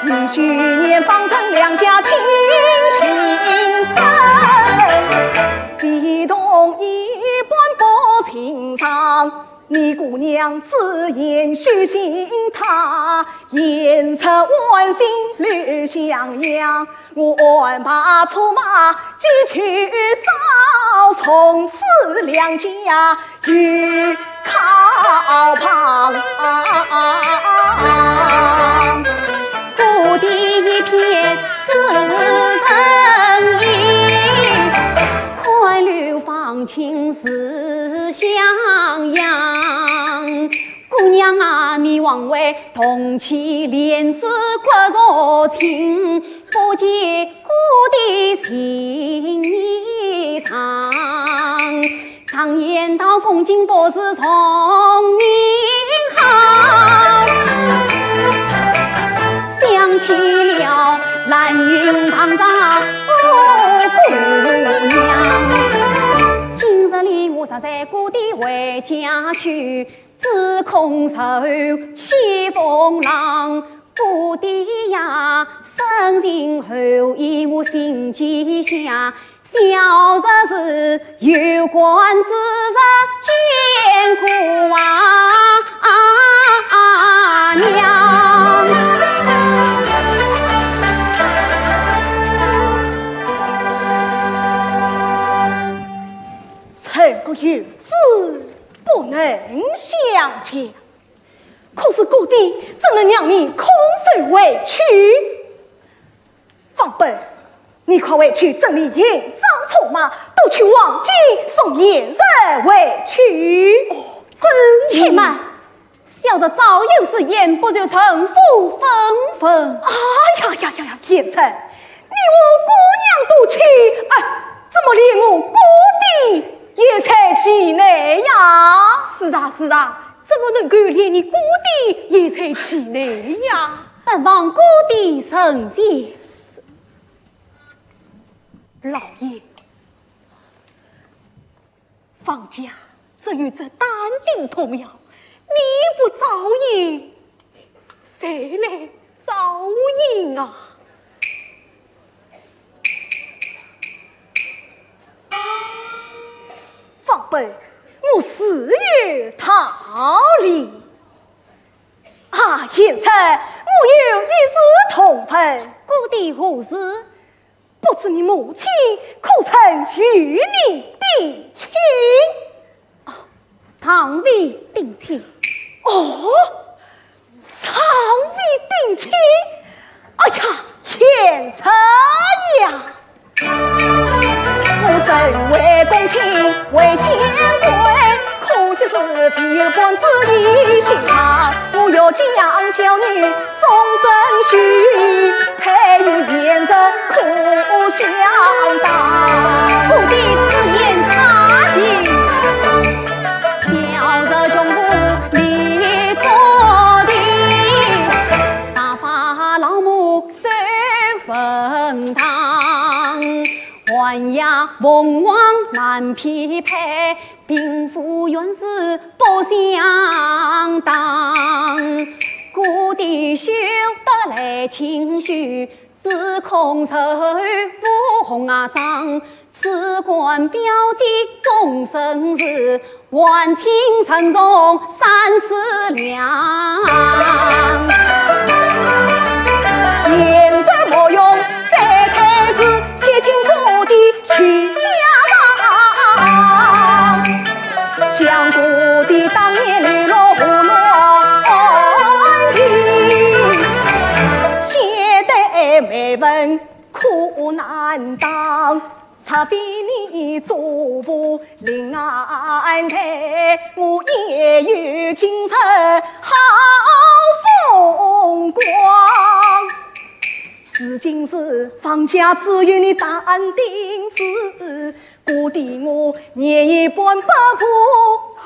你昔年方成两家亲情深，非同一般不寻常。 你姑娘之言休信她，贤侄安心留襄阳，我安排车马，急去烧，从此两家又靠旁。姑爹一片知人意，看路放亲 思襄阳。姑娘啊，你枉为同妻莲子骨肉亲，不解姑爹心意长。常言道，公子不是聪明好，想起了兰亭堂上 哦，姑娘，今日里我实在姑爹回家去，只恐受起风浪。姑爹呀，深情厚意我心记下，小侄是有官之人见姑啊娘。 人各有志，不能相强。可是姑怎能让你空手回去？方本，你快回去整理行装车马，都取黄金送贤侄回去。哦，这……且慢，小侄早有失言，不如臣父分文。哎呀呀呀呀，贤侄，你我姑娘都去，哎，怎么连我姑爹也在其内呀？是啊，是啊，怎么能够连你姑爹也在其内呀？本王姑爹圣贤。老爷，方家只有这丹顶童谣，你不照应，谁来照应啊？方本，我自有道理。啊，贤侄，我有一事同问。姑爹何事？不知你母亲可曾与你定亲？哦，尚未定亲。哦，尚未定亲？哎呀，贤侄呀！我身为公卿，为显贵，可惜是皮官之一，心肠我要将小女终身许，配与贤侄可相当。姑爹此言差矣，小侄穷苦立足地，白发老母手稳当。 寒夜凤凰难匹配，贫富原是不相当。姑爹休得来清虚，只恐受无红啊妆。此官标记终身事， 还请陈重三思量。贤侄莫用再推辞，且听姑爹叙家常。想姑爹当年流落河南地，写得美文苦难当。 若非你祖父临安在，我也有今日好风光。如今是方家只有你打钉子，姑爹我年已半百武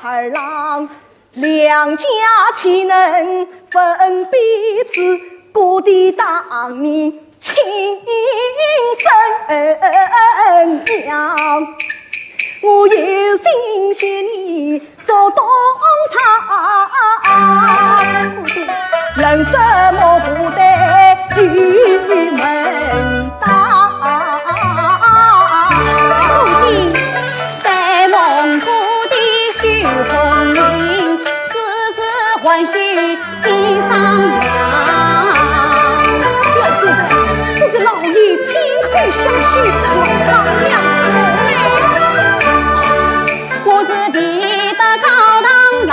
二郎， 两家岂能分彼此？姑爹当年亲生娘，我有心谢你做东床。姑爹，人生莫负担有门当。姑爹， 再望姑爹许婚姻，此事还需细商量。小主人，这是老爷亲口相许，还商量什么呢？我是比得高堂老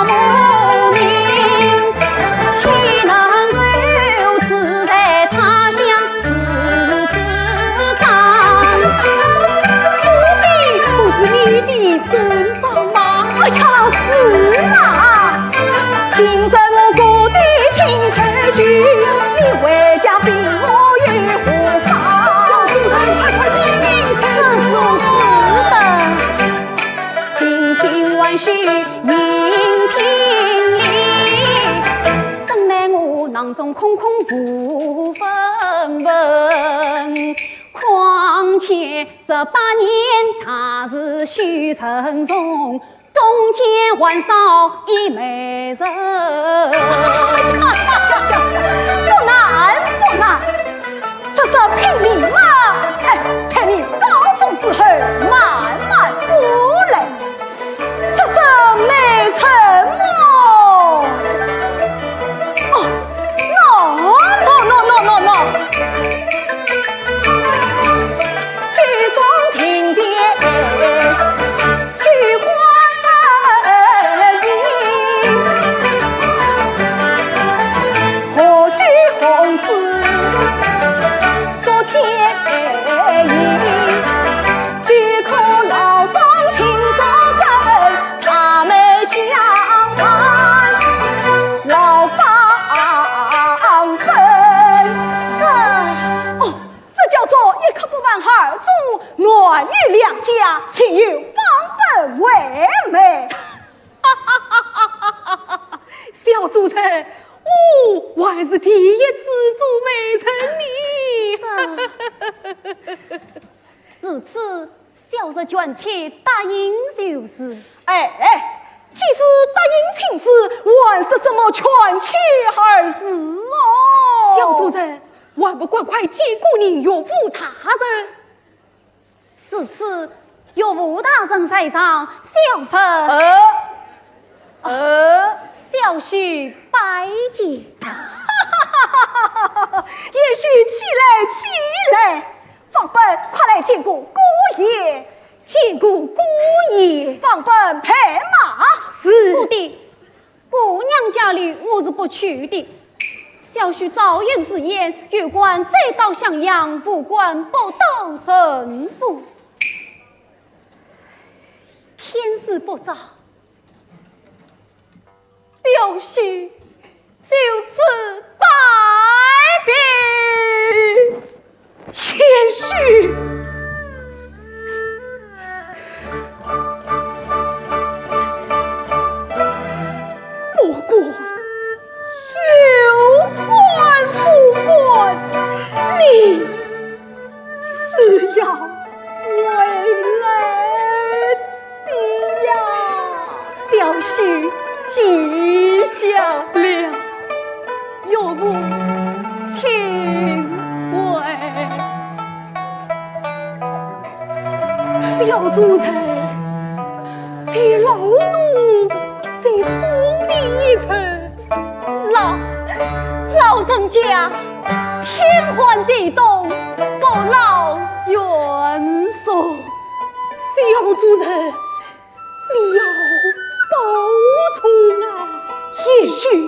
母命，岂能够自在他乡 是子长。姑爹，不是你的尊长吗？哎呀，是啊。今日我姑爹亲口许，你回家禀我有何妨？小主人，快快禀明。正是，是的。定亲还需 银聘礼，怎奈我囊中空空无分文。况且这八年大事须成从，中间还少一美人。不难，不难。 说说聘礼嘛，哎，待你高中之后慢慢过来。说说美人么，哦，喏，喏，喏，喏，喏，喏。举重庭前 许欢迎。男女两家，岂有忘本为媒？小主人，我还是第一次做媒人呢。如此，小侄全且答应就是。哎，哎，既是答应亲事，还说什么全且二字哦？小主人，还不快快见过你岳父大人？如此，岳父大人在上，小侄……呃，呃，小婿拜见。贤婿起来，起来。 王本，快来见过姑爷。见过姑爷。王本，备马。是。不的，姑娘家里我是不去的。小婿早有誓言，有官再到襄阳，无官不到陈府。天色不早， 小婿就此拜别。贤婿。不管有官无官，你 是要回来的呀。小婿记下了，岳父请回。小主人，待老奴再送你一程。 老，老人家，天寒地冻，不劳远送。小主人，你要保重啊。贤婿，一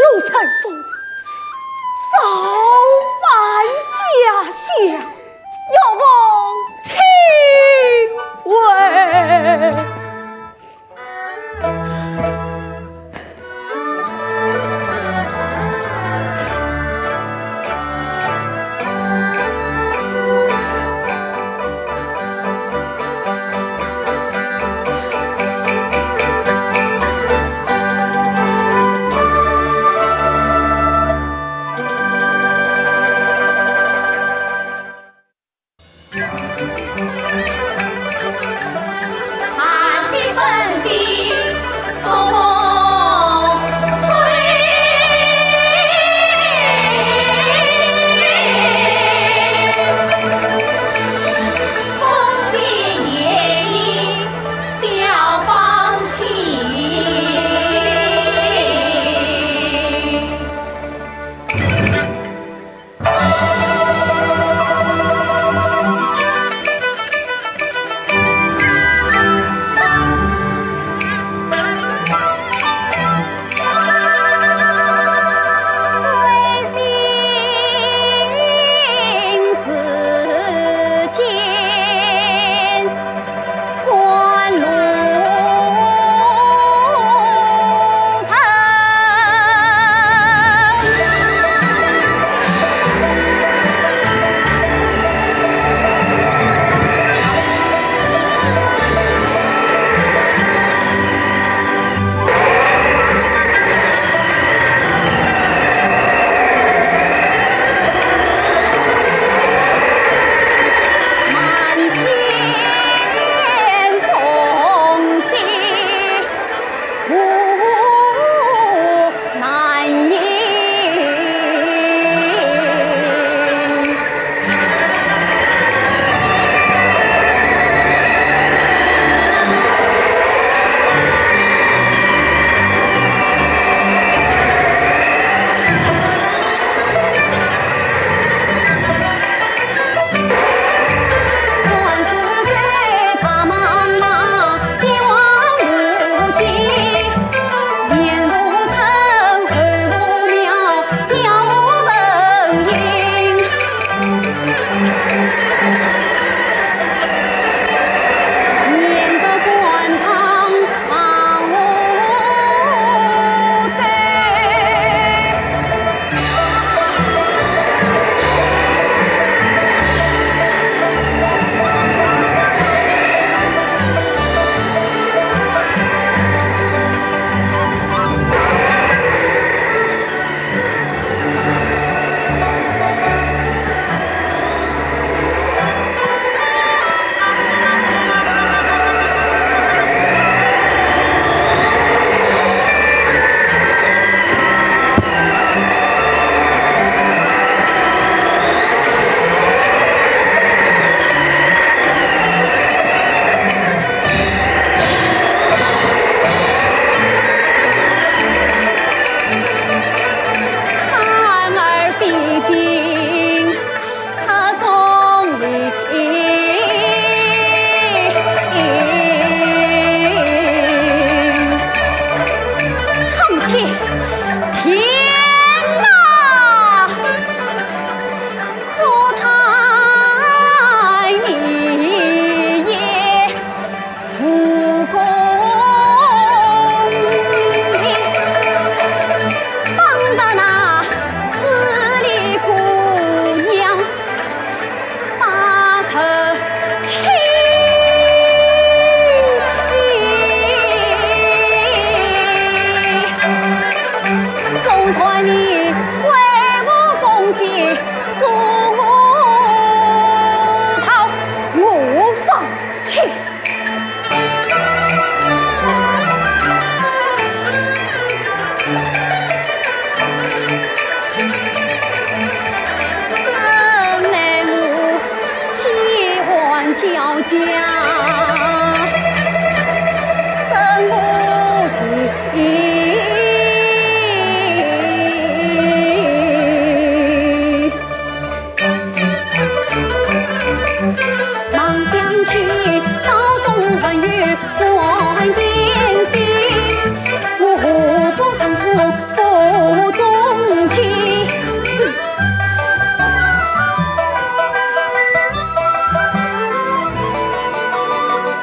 路顺风，早返家乡。岳父请回。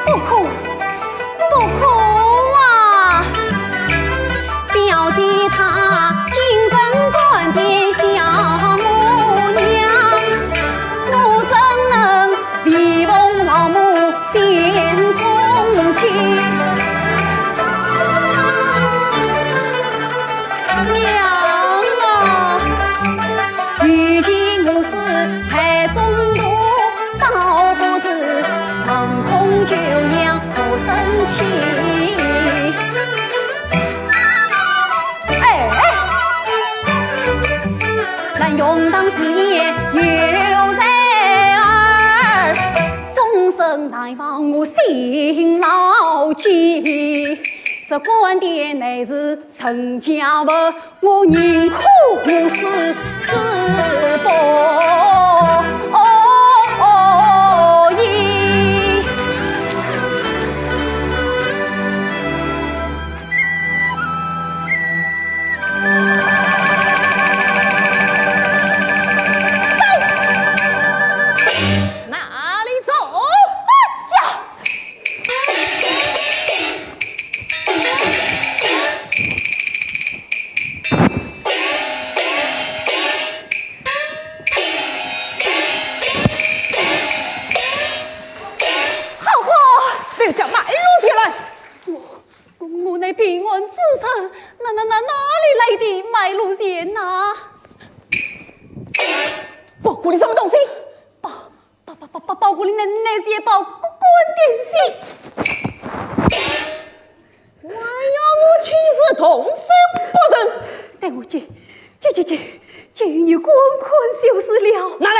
不可，不可啊！表姐她进城赶点小母娘，我怎能 为奉老母先从去。娘啊，与其母死在中途，倒不如横空就娘不生气。 哎，哎，难容当时也有才儿，终身难忘我辛劳记。这官店乃是陈家物，我宁可我死之不愿。 哪里走？哎呀！好货！留下卖路钱来！我，我，我乃平安之人，哪，哪，哪，哪里来的卖路钱呐？包裹里什么东西？包，包，包，包，包，包裹里那，那些包裹点心。还要我亲自动手不成？待我去，去，去，去，去与你看看就是了。拿来！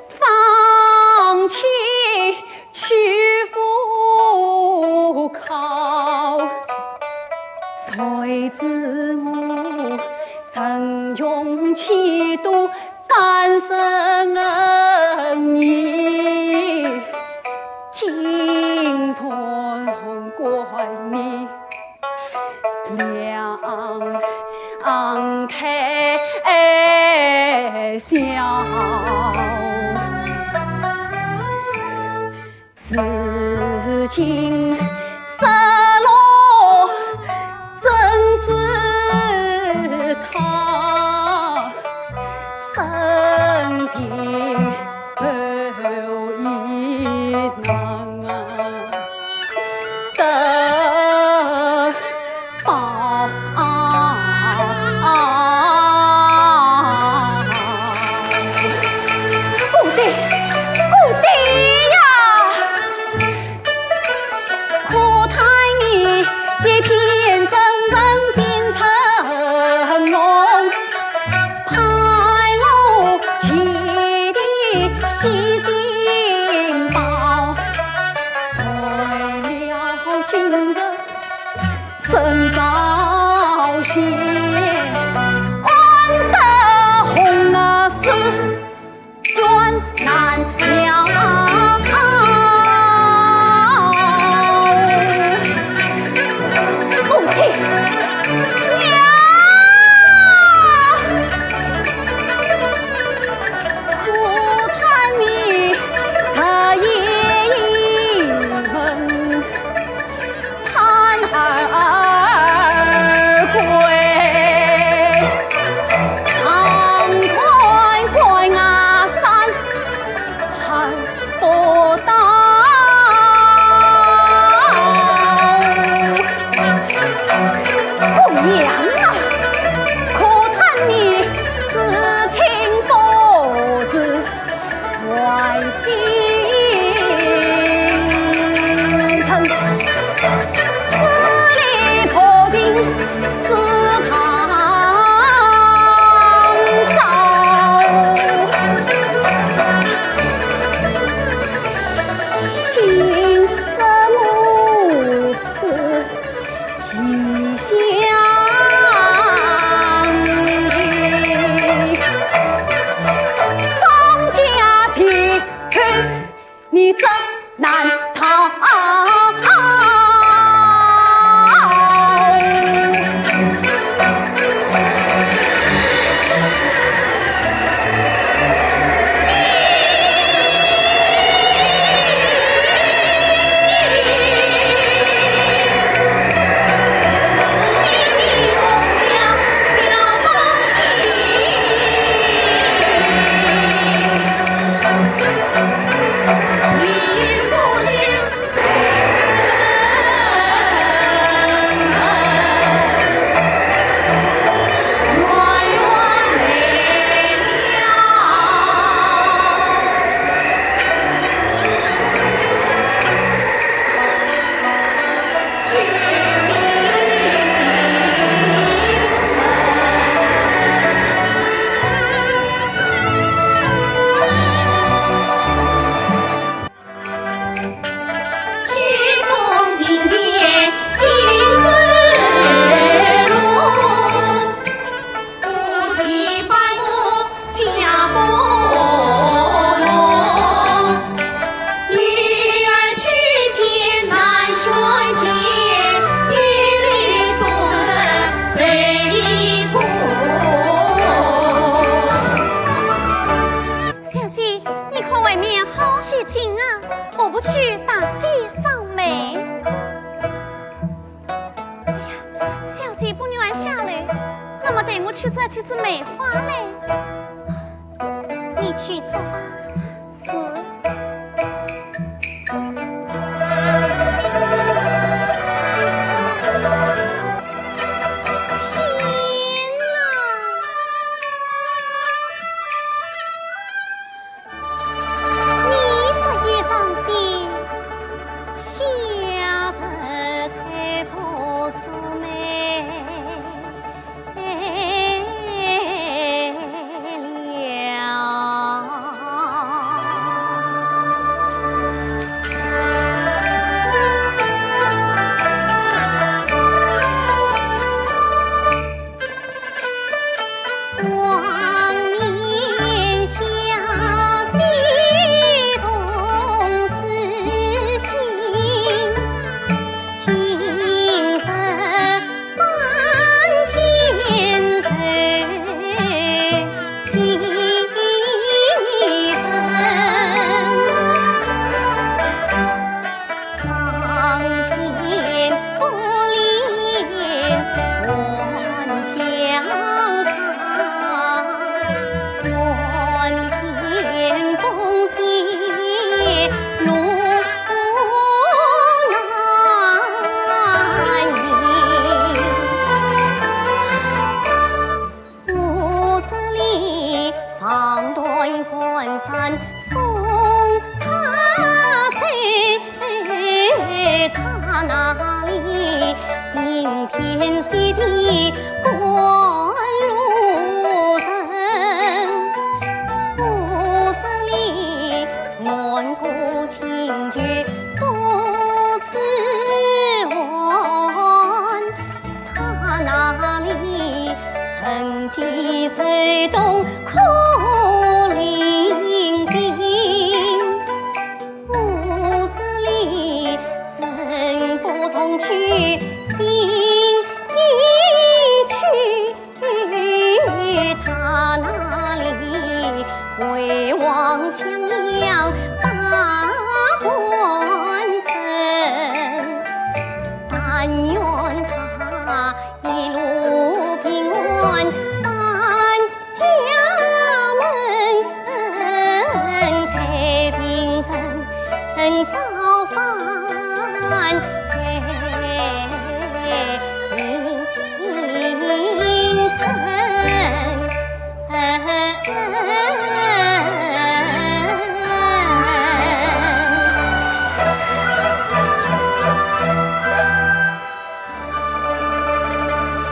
放弃去赴考，谁知我曾用气度反生你，竟然怪你 两胎小。如今失落怎知他深情厚意难得 报。不对，不对呀！可叹你一片真诚心诚浓，盼我寄的喜信包，谁料今日 身遭险，安得红了事，冤难了。母亲，娘！ 可叹你这一生盼儿归，难关关啊山还不到。姑娘啊，可叹你痴情不是 还心诚，思念薄情似长烧。今生我死 西厢记，方家去去，你怎难逃？ 小姐，你看外面好些景啊，何不去打些赏梅？哎呀，小姐不愿下楼，那么待我去摘几枝梅花来。你去摘吧。是。 天哪！你这一伤心，吓得太不足美。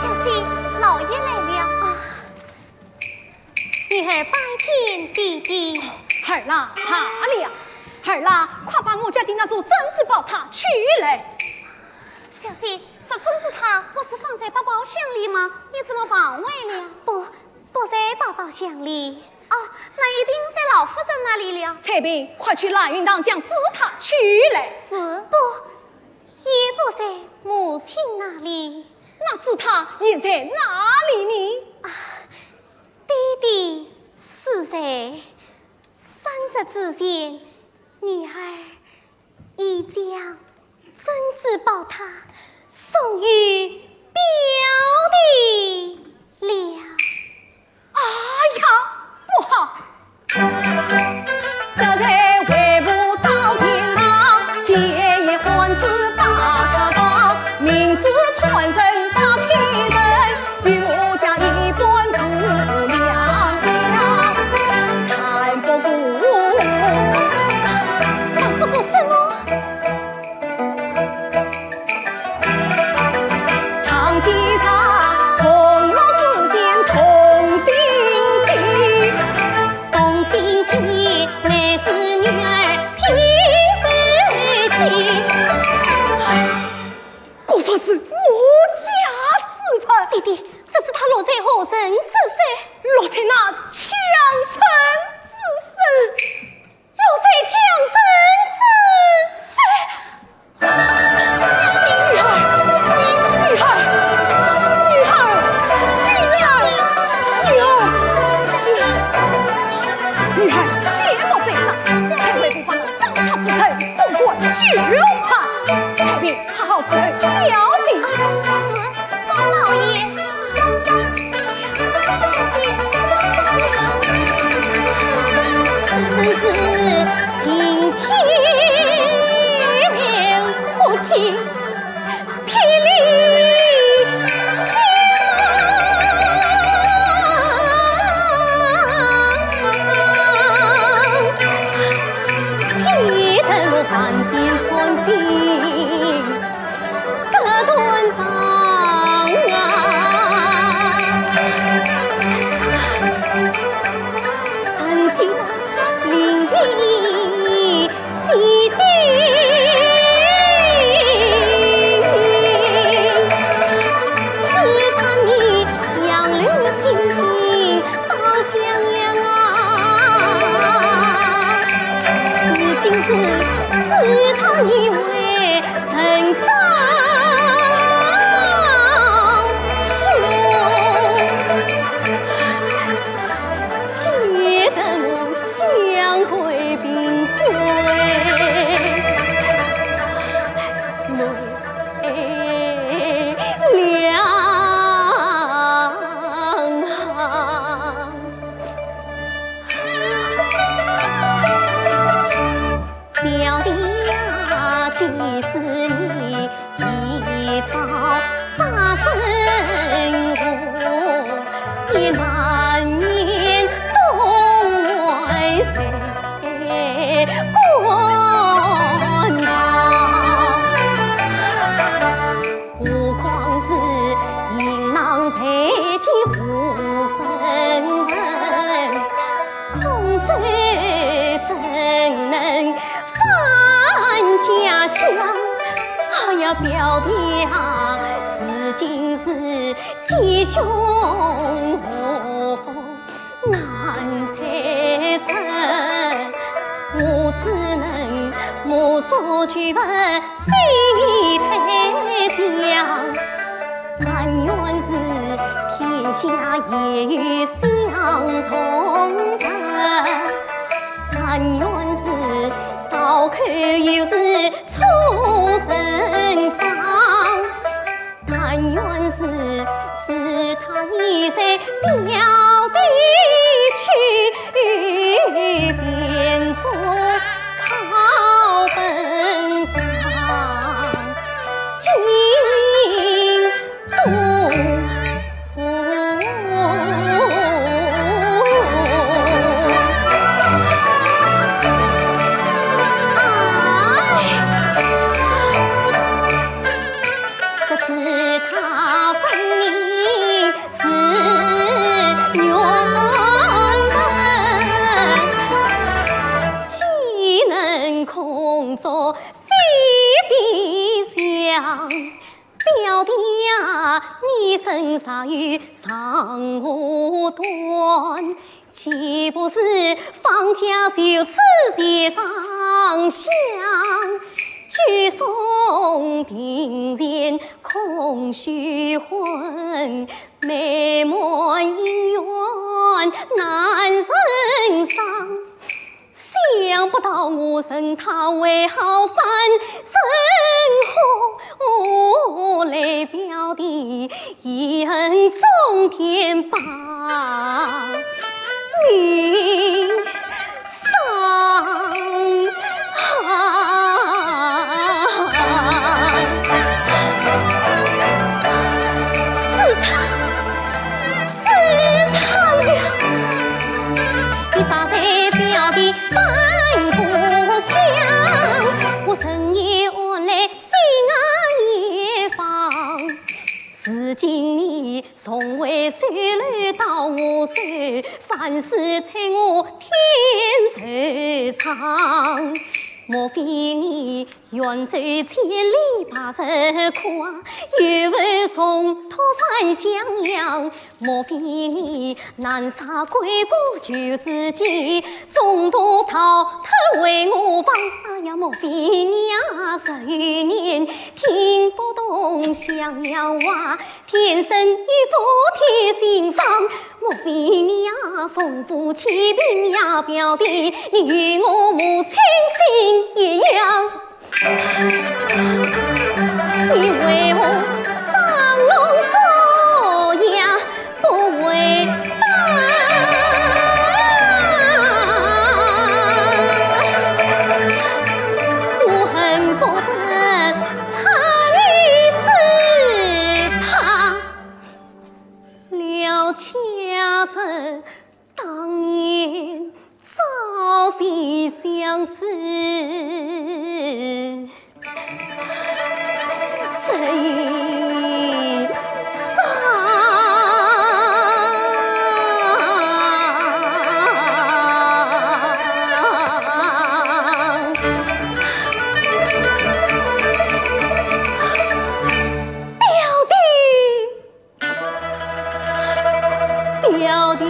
小姐，老爷来了。啊，女儿拜见爹爹。儿啦，罢了。儿啦，快把我家的那座珍珠宝塔取来。小姐，这珍珠塔不是放在百宝箱里吗？你怎么忘怀了？不，不在百宝箱里。哦，那一定在老夫人那里了。采萍，快去蓝云堂将珠塔取来。是。不，也不在母亲那里。那珠塔现在哪里呢？啊，爹爹死在三日之前，女儿已将珍珠宝塔送与表弟了。哎呀，不好！果然是我家之物。爹爹，这珠塔落在何人之手？落在那强盗之手。落在强盗之手。 采萍，好好侍候小姐。是，少老爷。小姐，小姐。这真是晴天霹雳响。是他以为人长兄，只得我相跪平跪。 两行。表弟啊，几时你一朝杀身亡，也难免动为谁 官道。何况是行囊佩剑无分文，空手怎能返家乡？哎呀，表弟啊，如今是吉凶祸福 难猜测，我只能目送举文西北向。但愿是天下也有相同人，但愿是刀口有时出人丈。 但愿是自他已随表弟去，便作草本上尽多。 这是他分明是冤本，岂能空作非非相？表弟啊，你身上有长河断， 岂不是方家就此结上香？举送庭前空虚魂，美满姻缘难成双。想不到我认他为好，反成祸，累表弟 一恨冲天把命丧。是他，是他呀！你杀死表弟半个香，我深夜安来心安一方。 如今你重回首楼到我手，万事在我天手上。莫非你远走千里把日跨，又逢重托返襄阳？莫非你南沙归步求知己，中途逃脱为我亡？哎呀，莫非你啊，十余年听不懂襄阳话， 天生一副铁心肠，莫非你呀，从不欺骗呀，表弟，你与我母亲心一样。你为何装聋作哑不回答？我恨不得 拆你之塔，了却这当年朝夕相思。这一生。表弟，表弟。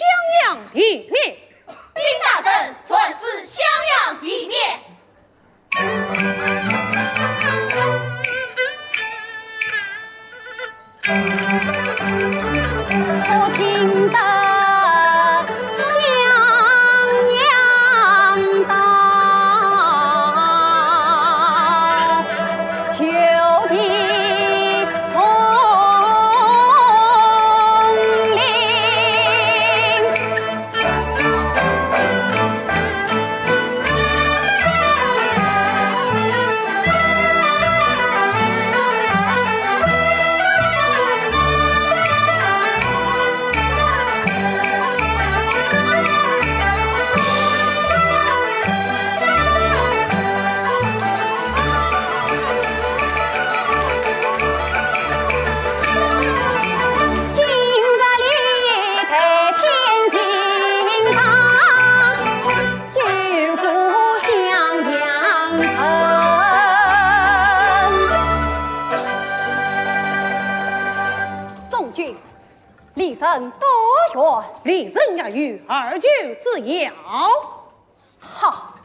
襄阳地面。禀大人，传旨襄阳地面。 中军，离人多远？离人约有二九之遥。 好，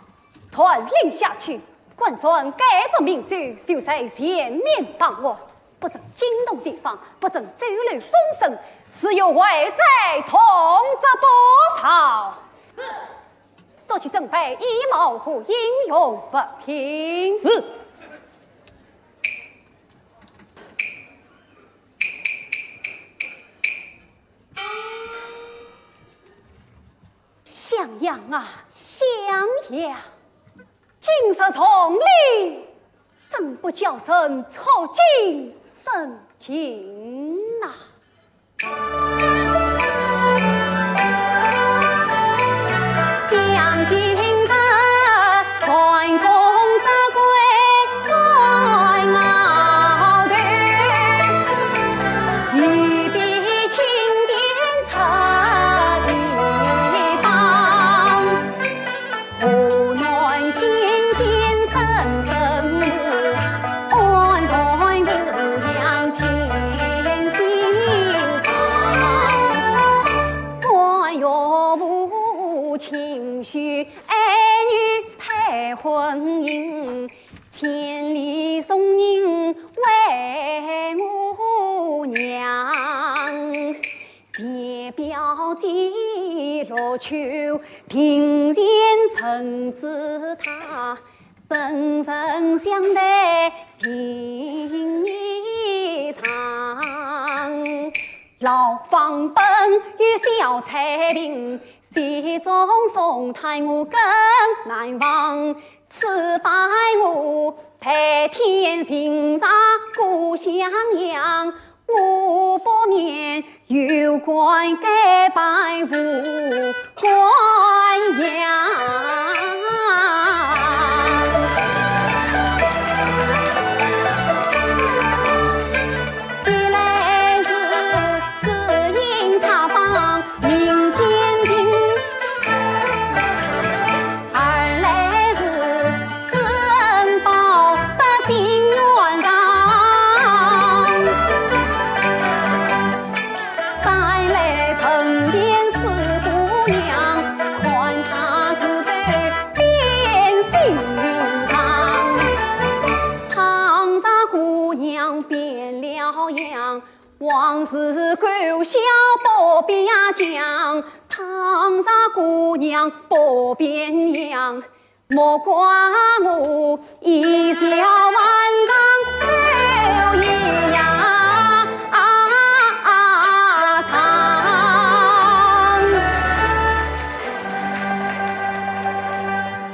传令下去，官船该着明州，就在前面放我，不准惊动地方，不准走漏风声，只有回转重则不少。是。速去准备衣帽和应用物品。是。 襄阳啊，襄阳，今日重礼，怎不叫人触景生情呐？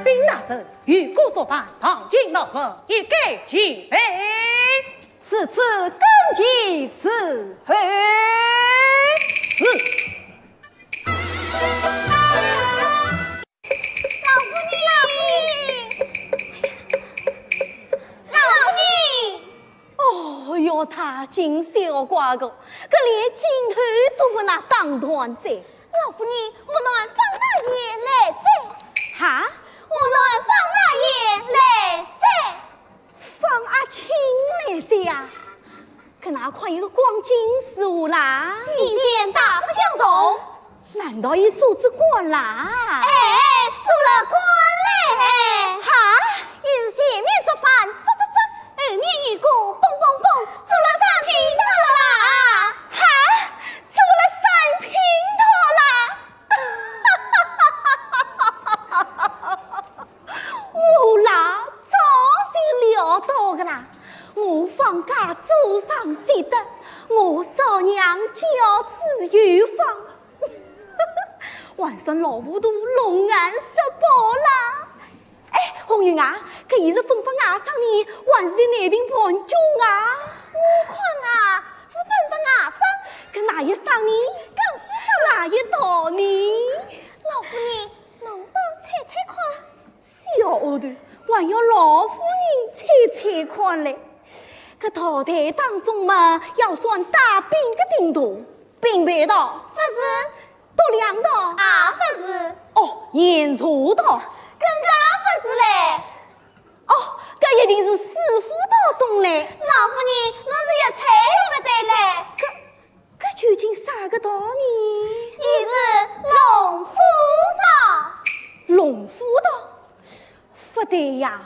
禀大人，御史奏办，唐金老爷一概齐备。 此次更急时候。是。老夫人，老夫人，老夫人。哦哟，大惊小怪个，搿连进头都勿拿当团子。老夫人，我们方大爷来哉。哈？我们方大爷来哉。 方阿卿来哉呀？搿哪块有个光景如何啦？明显大不相同。难道你做仔官啦？哎，做了官嘞！哈？伊是前面做板，做做做，后面有个嘣嘣嘣，做了三品头啦！哈？做了三品头啦？我啦，早就料到个啦，我方家祖上积德，我少娘教子有方。 还算老糊涂，龙眼失宝啦。哎，红云啊，搿伊是分发外甥呢，还是在内廷盘中啊？我看啊，是分发外甥。搿哪一省呢？江西省。哪一道呢？老夫人，侬倒猜猜看。小丫头，还要老夫人猜猜看嘞。搿道台当中嘛，要算带兵个顶头。 并排道。勿是。独梁道。也勿是。哦，沿蛇道。更加勿是嘞。哦，搿一定是四府道东嘞。老夫人，侬是越猜越勿对嘞。搿，搿究竟啥个道呢？伊是龙虎道。龙虎道？ 勿对呀，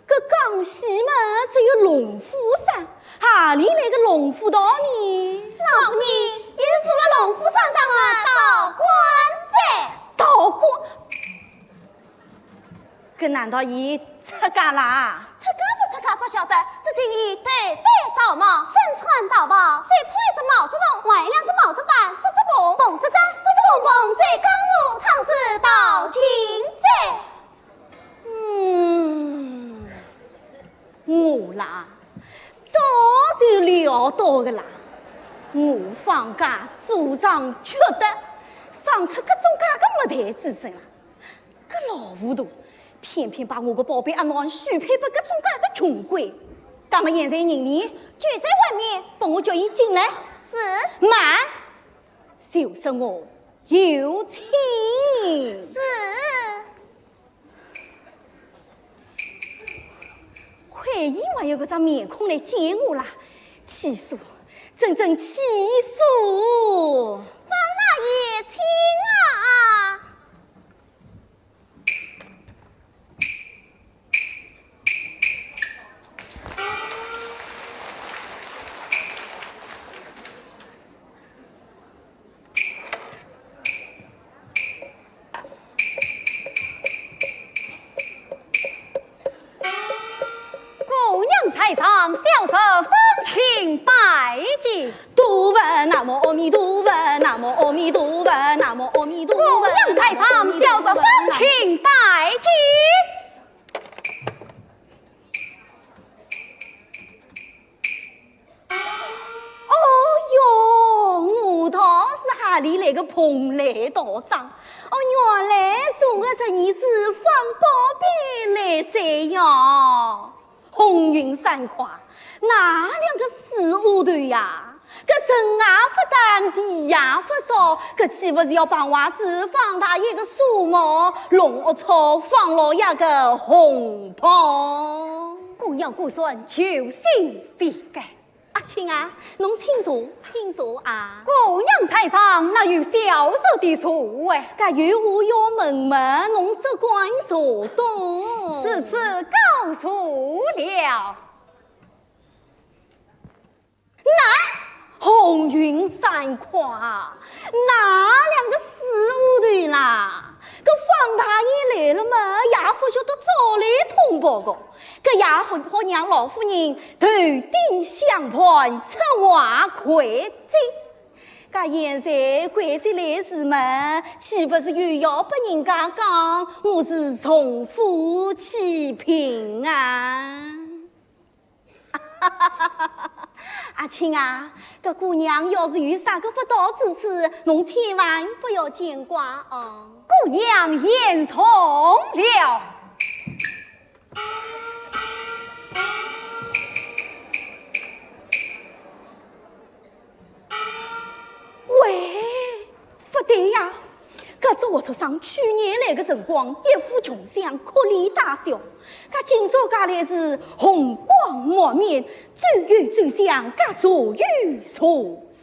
搿江西嘛只有龙虎山，何里来个龙虎道呢？老夫人，伊是做了龙虎山上的道官哉。道官？搿难道伊出家啦？出家勿出家勿晓得，只见伊头戴道帽，身穿道袍，手捧一只毛竹筒，挎两只毛竹板，扎只蓬蓬扎扎，扎只蓬蓬在江湖唱仔道情哉。 嗯，我啦，早就料到个啦。我方家祖上缺德，生出搿种介个没代子孙啦。搿老糊涂，偏偏把我个宝贝阿囡许配拨搿种介个穷鬼。葛末现在人呢？就在外面。拨我叫伊进来。是。慢，就说我有请。是。 亏伊还有搿张面孔来见我啦，气死我，真正气死我！方大爷，请啊！ 姑娘在上，小侄方卿拜见。多闻南无阿弥陀佛，南无阿弥陀佛，南无阿弥陀佛。姑娘在上，小侄方卿拜见。 哦哟，我道是何里来个蓬莱道长？哦，原来送个十二支方宝贝来哉呀！红云、三花，哪两个死丫头呀？搿人也勿打，地也勿扫，搿岂勿是要碰坏仔方大爷个纱帽，弄龌龊方老爷个红袍？姑娘果然，旧信必改。 阿卿啊，侬请坐，请坐啊。姑娘在上，哪有小侄的座位？搿有话要问问，侬只管坐东。如此告坐了。那，红云、三花，哪两个死丫头啦？搿方大爷来了嘛，也勿晓得早来通报个。 搿也好，好让老夫人头顶香盘，出外跪接。搿现在跪接来迟嘛，岂勿是又要拨人家讲我是重富欺贫啊？阿卿啊，搿姑娘要是有啥个不到之处，侬千万不要见怪哦。姑娘言重了。 喂，不对呀，搿只活畜生去年来个辰光，一副穷相，哭里带笑，搿今朝介来是红光满面，走有走相，搿坐有坐相。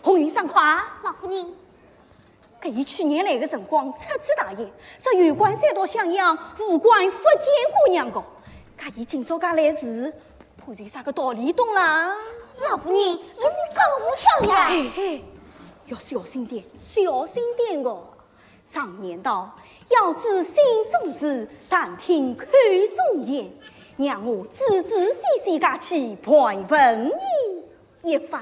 红云、三花。老夫人。搿伊去年来个辰光，出仔大言，说有官再到襄阳，无官勿见姑娘个。搿伊今朝介来是，怕有啥个道理懂啦？老夫人，伊是讲勿巧呀。哎，哎，要小心点，小心点个。常言道，要知心中事，但听口中言。让我仔仔细细介去盘问伊一番。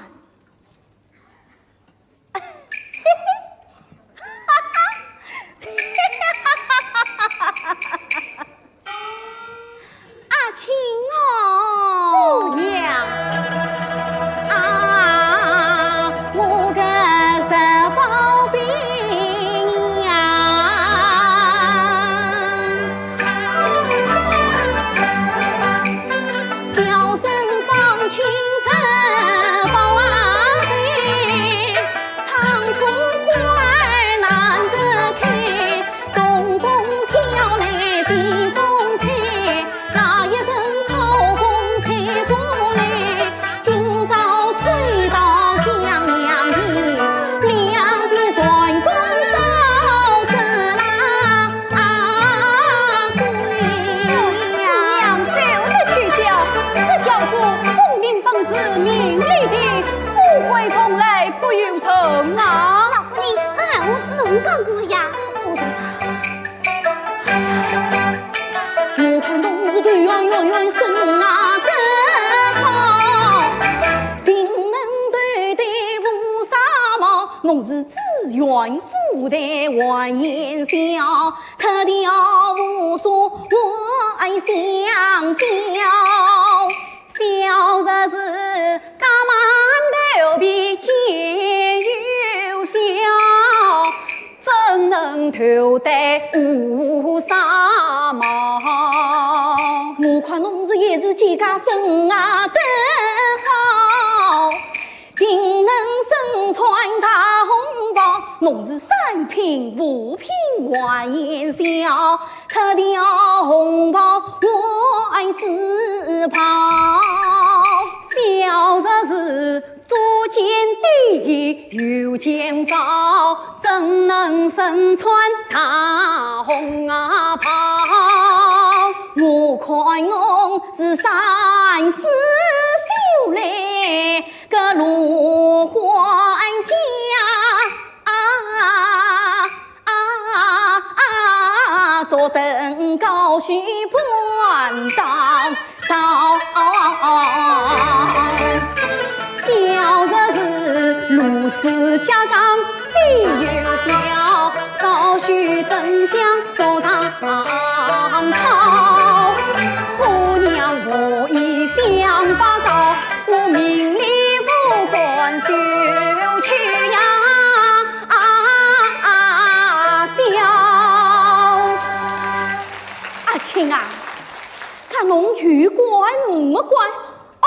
阿卿哦。姑娘。啊，我个十宝贝呀。 叫声方卿十宝啊嘿，唱歌花儿难得开，东风飘来西风吹，那一阵好风吹过来，今朝吹到襄阳地，两边船光照着啦。 啊，姑娘。姑娘，休得取笑，这叫做功名本是名利的，富贵从来不由人啊。老夫人，俺何是恁讲过呀？我看侬是头圆圆圆，身啊得好，定能头戴乌纱帽，侬是紫圆 蝴蝶还言笑，脱条乌纱还相吊。小日子家满头皮见有笑，怎能头戴乌纱帽？我看侬是也是几家生啊得好， 定能身穿大红袍，侬是三品五品还言笑，脱条红袍还紫袍。小日子左肩点衣右肩高，怎能身穿大红啊袍？我看侬是三四秀来 个罗汉家，啊，啊，啊，坐等高须盘当朝。小日子如此家当，谁又晓，高须怎想 做上套。姑娘何以想不到，我名利无关，休去呀，啊，笑。阿卿啊，看侬有官没官，哦，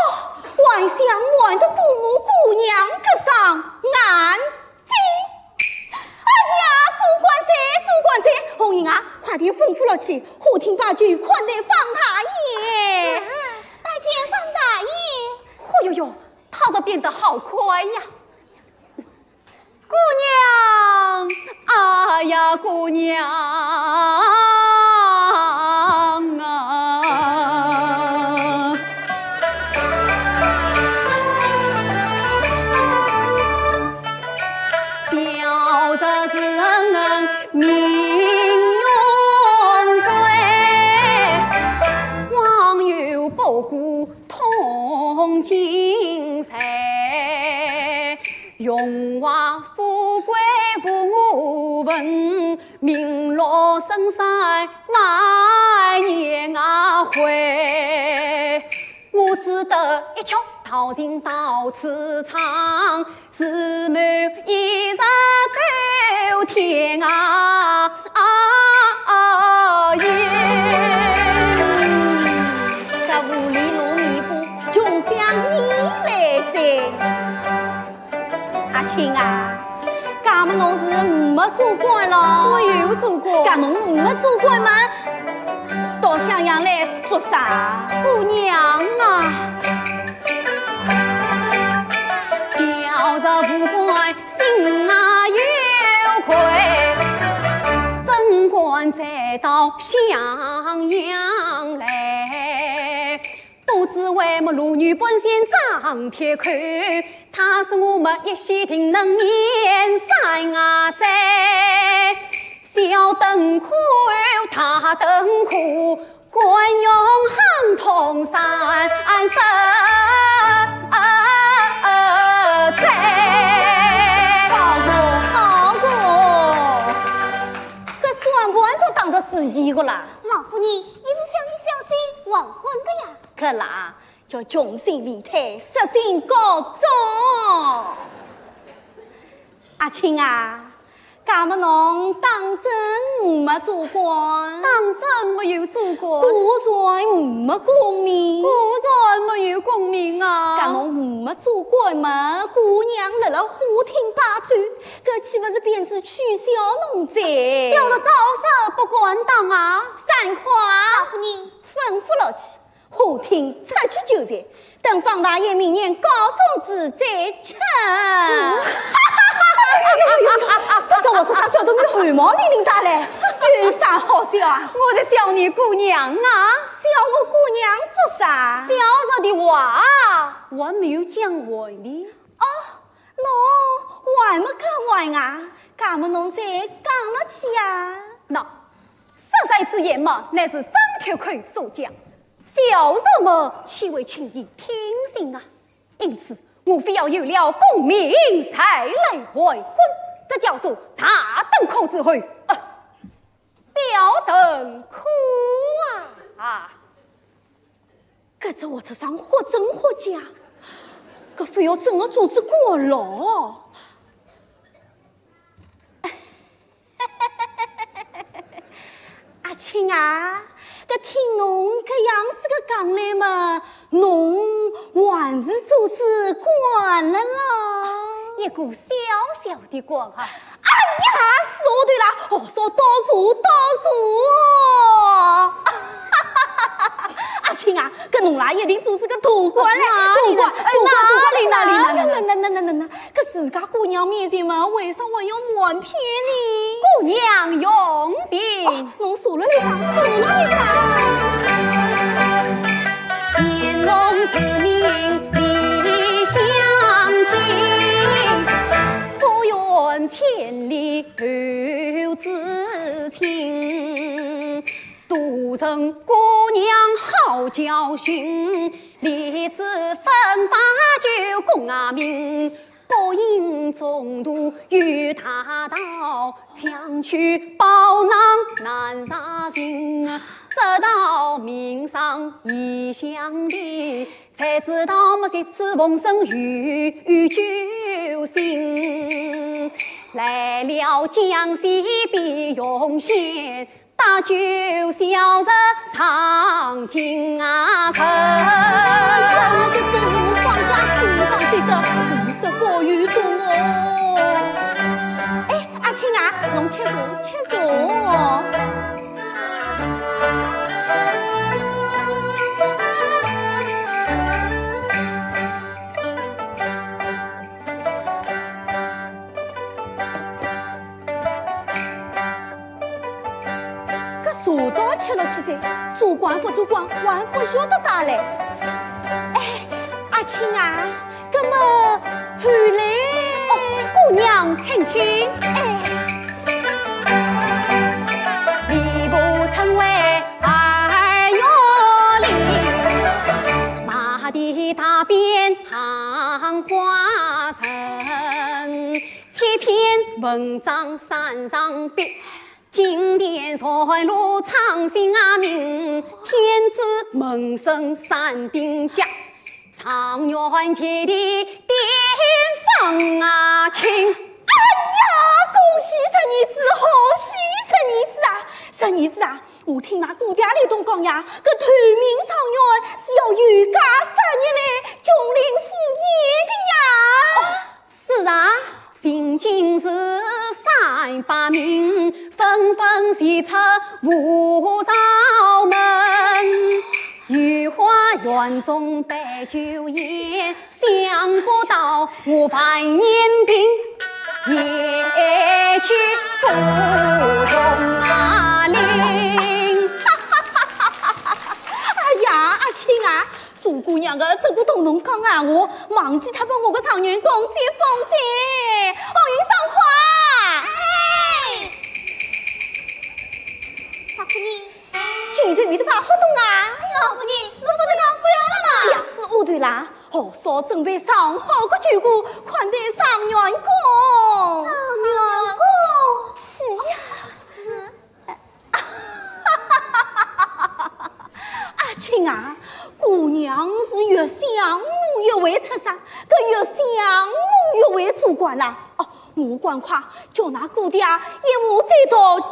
还想瞒得过我姑娘个双眼睛。 哎呀，做官哉，做官哉！红英啊，快点吩咐落去，花厅摆酒款待方大爷。是，拜见方大爷。哦哟哟，他倒变得好快呀！姑娘，哎呀，姑娘啊！ 小日子人人名扬贵，望有百古通今谁。荣华富贵无我份，名落孙山万年啊灰。 我只得一曲道情到此唱，自谋一日走天涯。啊，啊，耶。搿无里路弥补，穷乡野来哉。 阿卿啊，搿么侬是没做官咯？我有做官。搿侬没做官嘛，到襄阳来做啥？姑娘啊，小日无官心啊有愧。到襄阳来，都知为么罗女本姓张铁口，她说我们一息定能免三啊灾。小灯苦，大灯苦，官用行通三十。好个，好个，搿算盘都打得自己个啦。老夫人，伊是想与小姐完婚个呀。搿啦，叫穷心未退，色心告终。阿卿啊， 搿么侬当真没做官？当真没有做官。果然没功名。果然没有功名啊。搿侬没做官嘛，姑娘辣辣花厅摆酒，搿岂勿是变仔取笑侬哉？小侄早说不敢当啊。散款。老夫人。吩咐落去， 花厅撤去酒席，等方大爷明年高中仔再吃。搿只活畜生笑得我汗毛凛凛打嘞，有啥好笑啊？我在笑你姑娘啊。笑我姑娘做啥？小侄的话，我还没有讲完呢。哦，侬还没讲完啊？搿么侬再讲落去呀。喏，说书之言嘛，乃是张铁口所讲。 小侄们岂会轻易听信啊？因此，我非要有了功名才来完婚，这叫做大灯苦之后，啊，小灯苦啊！啊，搿只活畜生或真或假，搿非要真个做仔官咯。 阿卿啊，搿听侬搿样子个讲来嘛，侬还是做仔官了咯。一个小小的官啊。哎呀，是哦对啦，哦，说到数，到数哦。阿卿啊，搿侬啦一定做仔个大官嘞，哪里呢？大官，哎，大官，哪里，大官，哪里，哪里，哪里，哪里，哪里，哪里。 搿自家姑娘面前嘛，为啥还要瞒骗呢？姑娘容禀。哦，侬坐了里向，坐了里向。乾隆十年立襄阳，不远千里投知青。都城姑娘好教训，立志奋发救功名。 各营中途遇大盗，抢取宝囊难查寻，直到名上异乡地，才知道么这次逢生有救星。来了江西碧云县， 搭救小侄上京啊城。哎呀，搿真是我放假做上去的，五十个月冬哦。哎，阿卿啊，侬吃茶，吃茶。搿茶倒吃落去哉，做官勿做官，还勿晓得带嘞。哎，阿卿啊，搿么后来？哦，姑娘请听。哎。吏部曾为二月里，马蹄踏遍杏花村。 七篇文章山上笔，金殿玉露唱新名，天子门生山顶家，状元及第典方卿。哎呀，恭喜侄儿子，贺喜侄儿子啊！侄儿子啊，我听㑚姑爹里东讲呀，搿头名状元是要有家室业来，穷林赴宴的呀。哦， 是啊，行进士三百名，纷纷齐出吴朝门。御花园中摆酒宴，想不到我万年病，也去赴东啊哩。娘个，这个同侬讲闲话，忘记脱拨我个状元公接风哉。哦，云双花。哎。大夫人。今朝有得把活动啊？哎呀，夫人，我不是讲不要了吗？哎呀，死丫头啦！哦，早准备上好个酒果，款待状元公。状元公？是呀。是。 阿卿啊，姑娘是越想侬越会出色，搿越想侬越会做官啦。哦，我赶快叫㑚姑爹一马追到九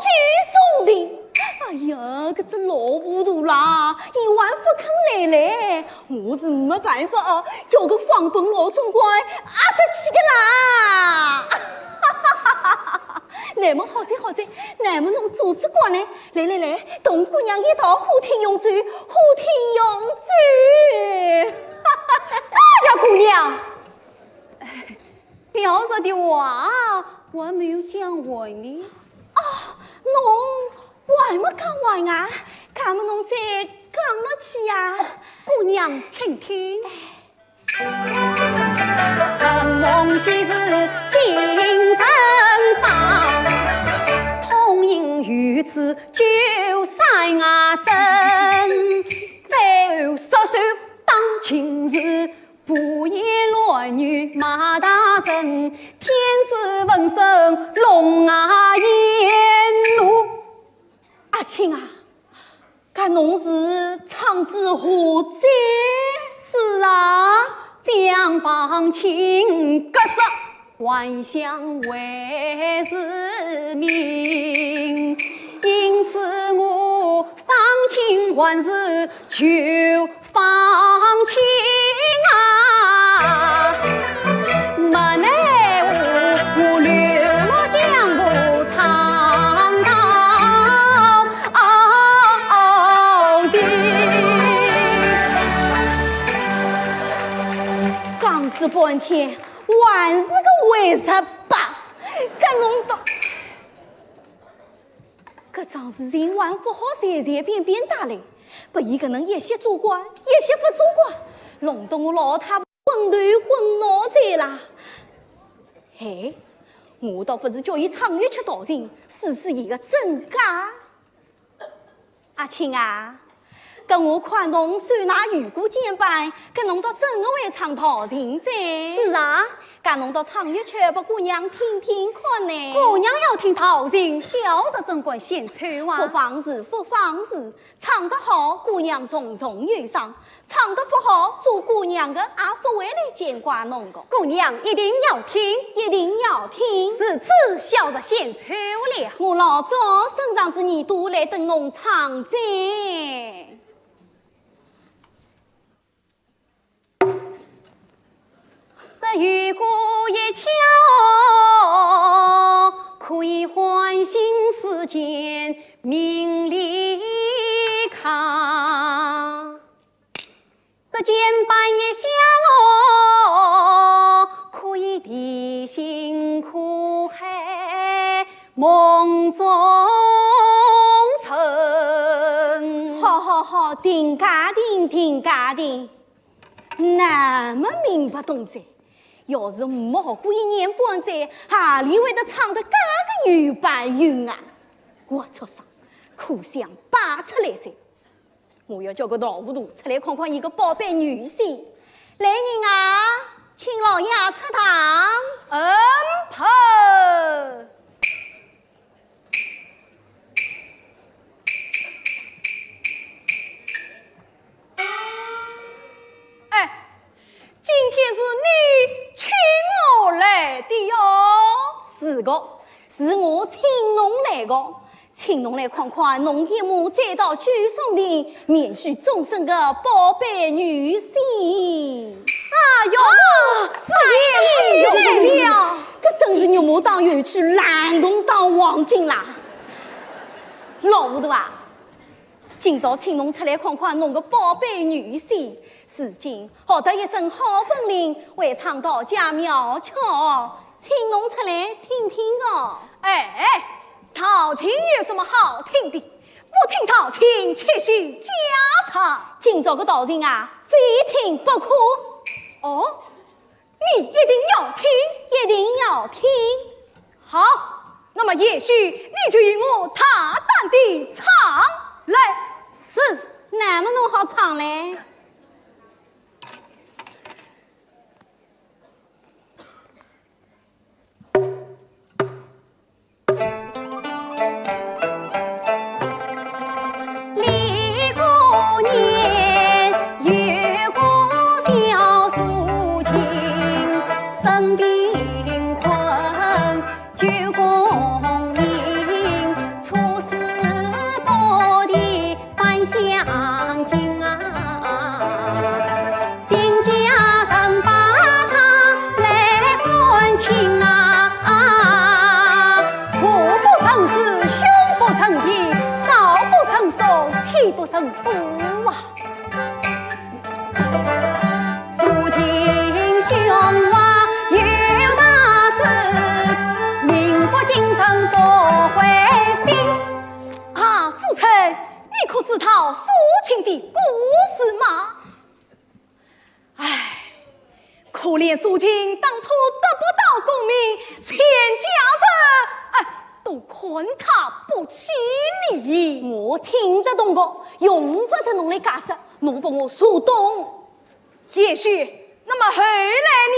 松亭。哎呀，搿只老糊涂啦，伊还勿肯来嘞，我是没办法哦，叫个方本老总管压得去个啦。 那么好哉好哉，那么侬做仔官呢？来来来，同姑娘一道花厅用酒，花厅用酒。哎呀，姑娘，小侄的话还没有讲完呢。哦，侬还没讲完啊？那么侬再讲落去呀。姑娘请听。 承蒙贤侄金圣上，痛饮于此酒三杯，再受当今日，无言乱语骂大人，天子文圣龙啊言奴。阿卿啊， 搿侬是唱仔何哉？是啊，将方卿革职，还乡为市民，因此我方卿还是求方卿啊。 没奈何，我流落江湖唱道情。讲仔半天，还是个为十八，搿侬倒，搿桩事情还勿好随随便便打来，拨伊搿能一歇做官，一歇勿做官，弄得我老太 昏头昏脑哉啦。嘿，我倒勿是叫伊唱一曲道情，试试伊个真假。阿卿啊，搿我看侬手拿雨果简板，搿侬倒真个会唱道情哉。是啊。搿侬倒唱一曲拨姑娘听听看呢。姑娘要听道情，小侄怎敢献丑啊？勿妨事，勿妨事，唱得好，姑娘重重有赏。 唱得勿好，做姑娘个也勿会来见怪侬个。姑娘一定要听。一定要听。如此小侄献丑了。我老早伸长仔耳朵来等侬唱哉。这雨果一敲，可以唤醒世间名利咖。 这简板一响哦，可以提醒苦海梦中人。好好好，停介停，停介停。那么明白懂哉，要是没学过一年半载，哪里会得唱得介个有板有眼啊？活畜生，可想摆出来哉。 我要叫个老糊涂出来看看伊个宝贝女婿。来人啊，请老爷出堂。嗯，婆。哎，今天是你请我来的哟。是个，是我请侬来个。 请侬来看看，侬一马追到九松亭，免去终身个宝贝女婿。哎哟，是也是有了，搿真是牛毛当圆圈，烂铜当黄金啦！老糊涂啊，今朝请侬出来看看侬个宝贝女婿，如今学得一身好本领，会唱道家妙曲，请侬出来听听哦。哎，道情有什么好听的？听道情，且叙家常。今朝个道情啊，非听不可。哦，你一定要听？一定要听。好，那么贤婿你就与我大胆地唱来。是，那么侬好唱嘞。啊，夫人，你可知道苏秦的故事吗？唉，可怜苏秦当初得不到功名，全家人，哎，都看他不起呢。我听得懂个，用勿着侬来解释，侬拨我说懂。贤婿，那么后来呢？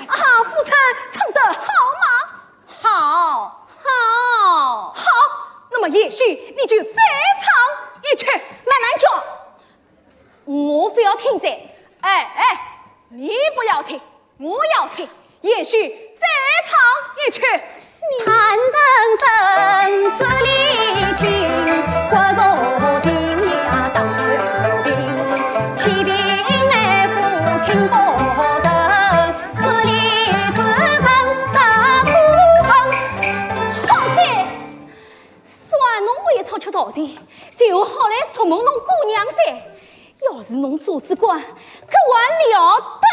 啊，夫人唱得好吗？好，好，好。那么贤婿，你就再唱一曲。慢慢叫，我不要听哉。哎，哎，你不要听，我要听。贤婿，再唱一曲。好哉，算侬会唱曲道情，就好来说明侬姑娘哉。 要是侬做仔官，可还了得？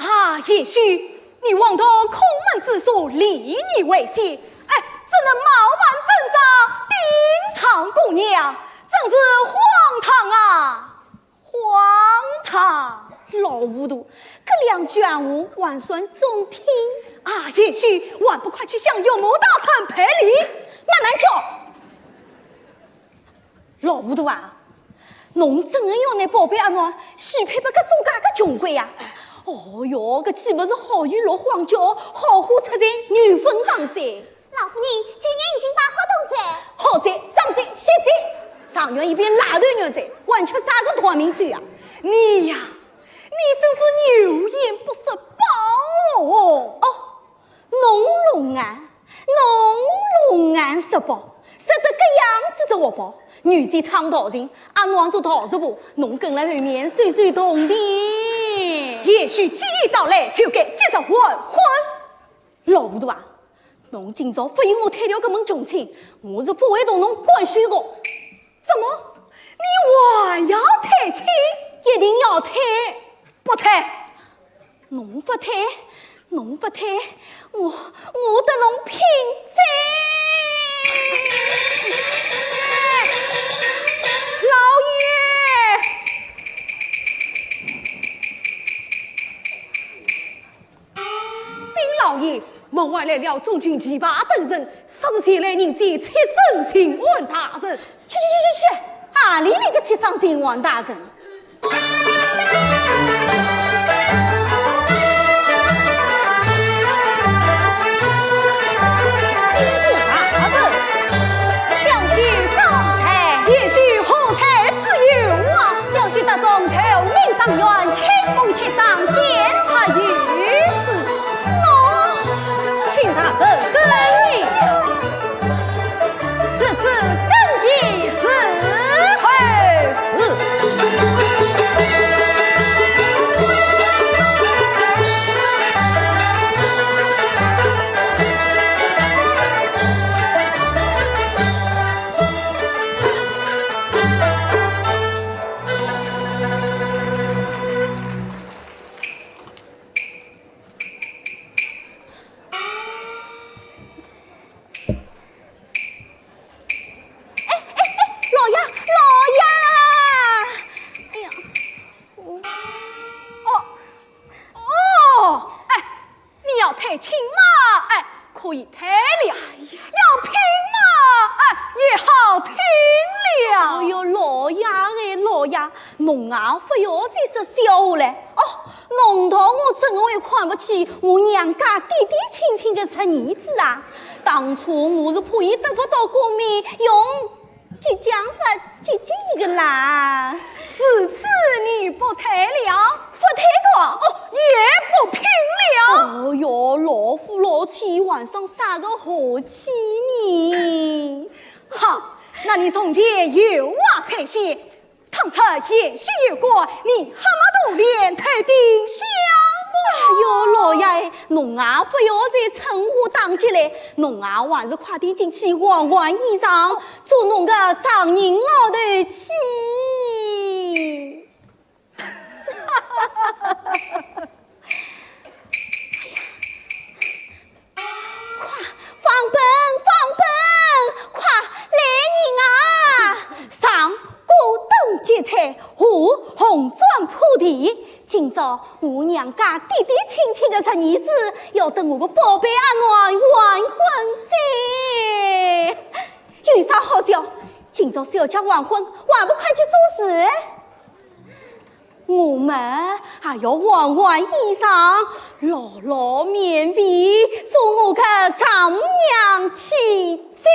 啊，贤婿，你枉读孔孟之书，礼义为先，哎，怎能冒犯尊长，顶撞姑娘，真是荒唐啊，荒唐！老糊涂，搿两句闲话还算中听。啊，贤婿，还不快去向岳母大人赔礼？慢慢叫。 老糊涂啊，侬真的要拿宝贝阿囡许配拨搿种介个穷鬼呀？哦哟，搿岂不是好雨落荒郊，好花出尽，牛粪上哉？老夫人，酒宴已经摆好东哉。好哉，上哉，歇哉，状元一边拉头牛哉，还吃啥个断命酒啊？你呀，你真是有眼不识宝哦。哦， 侬龙眼，侬龙眼识宝，识得搿样子只活宝，女婿唱道情，阿囡做道士婆，侬跟了后面嗖嗖动的。贤婿既已到来，就该及时完婚。老糊涂啊，侬今朝不与我退掉搿门穷亲，我是不会同侬干休个。怎么，你还要退亲？一定要退。不退。 侬勿退，侬勿退，我，我搭侬拼哉！老爷！禀老爷，门外来了中军骑马等人，说是前来迎接七省巡按大人。去去去去去，哪里来个七省巡按大人？ 小婿告侬也勿要再说笑话了。哦，侬道我怎会看勿起我娘家嫡嫡亲亲个侄儿子啊？当初我是怕伊得勿到功名，用激将法激激伊个啦。如此你不退了？不退个。哦，也不拼了？哦哟，老夫老妻，还生啥个和气呢？好，那你从前有话在先， 倘出贤婿有官，你黑马当脸，头顶香。哎哟，老爷，侬也勿要再趁火打劫了，侬也还是快点进去换换衣裳，做侬个丈人老头去。 快，放本，放本，快来人啊！上挂灯结彩，下红砖铺地。今朝我娘家嫡嫡亲亲个侄儿子，要等我个宝贝阿囡完婚哉。有啥好笑？今朝小姐完婚，还不快去做事？ 我们还要换换衣裳，牢牢面皮做我个丈母娘去哉。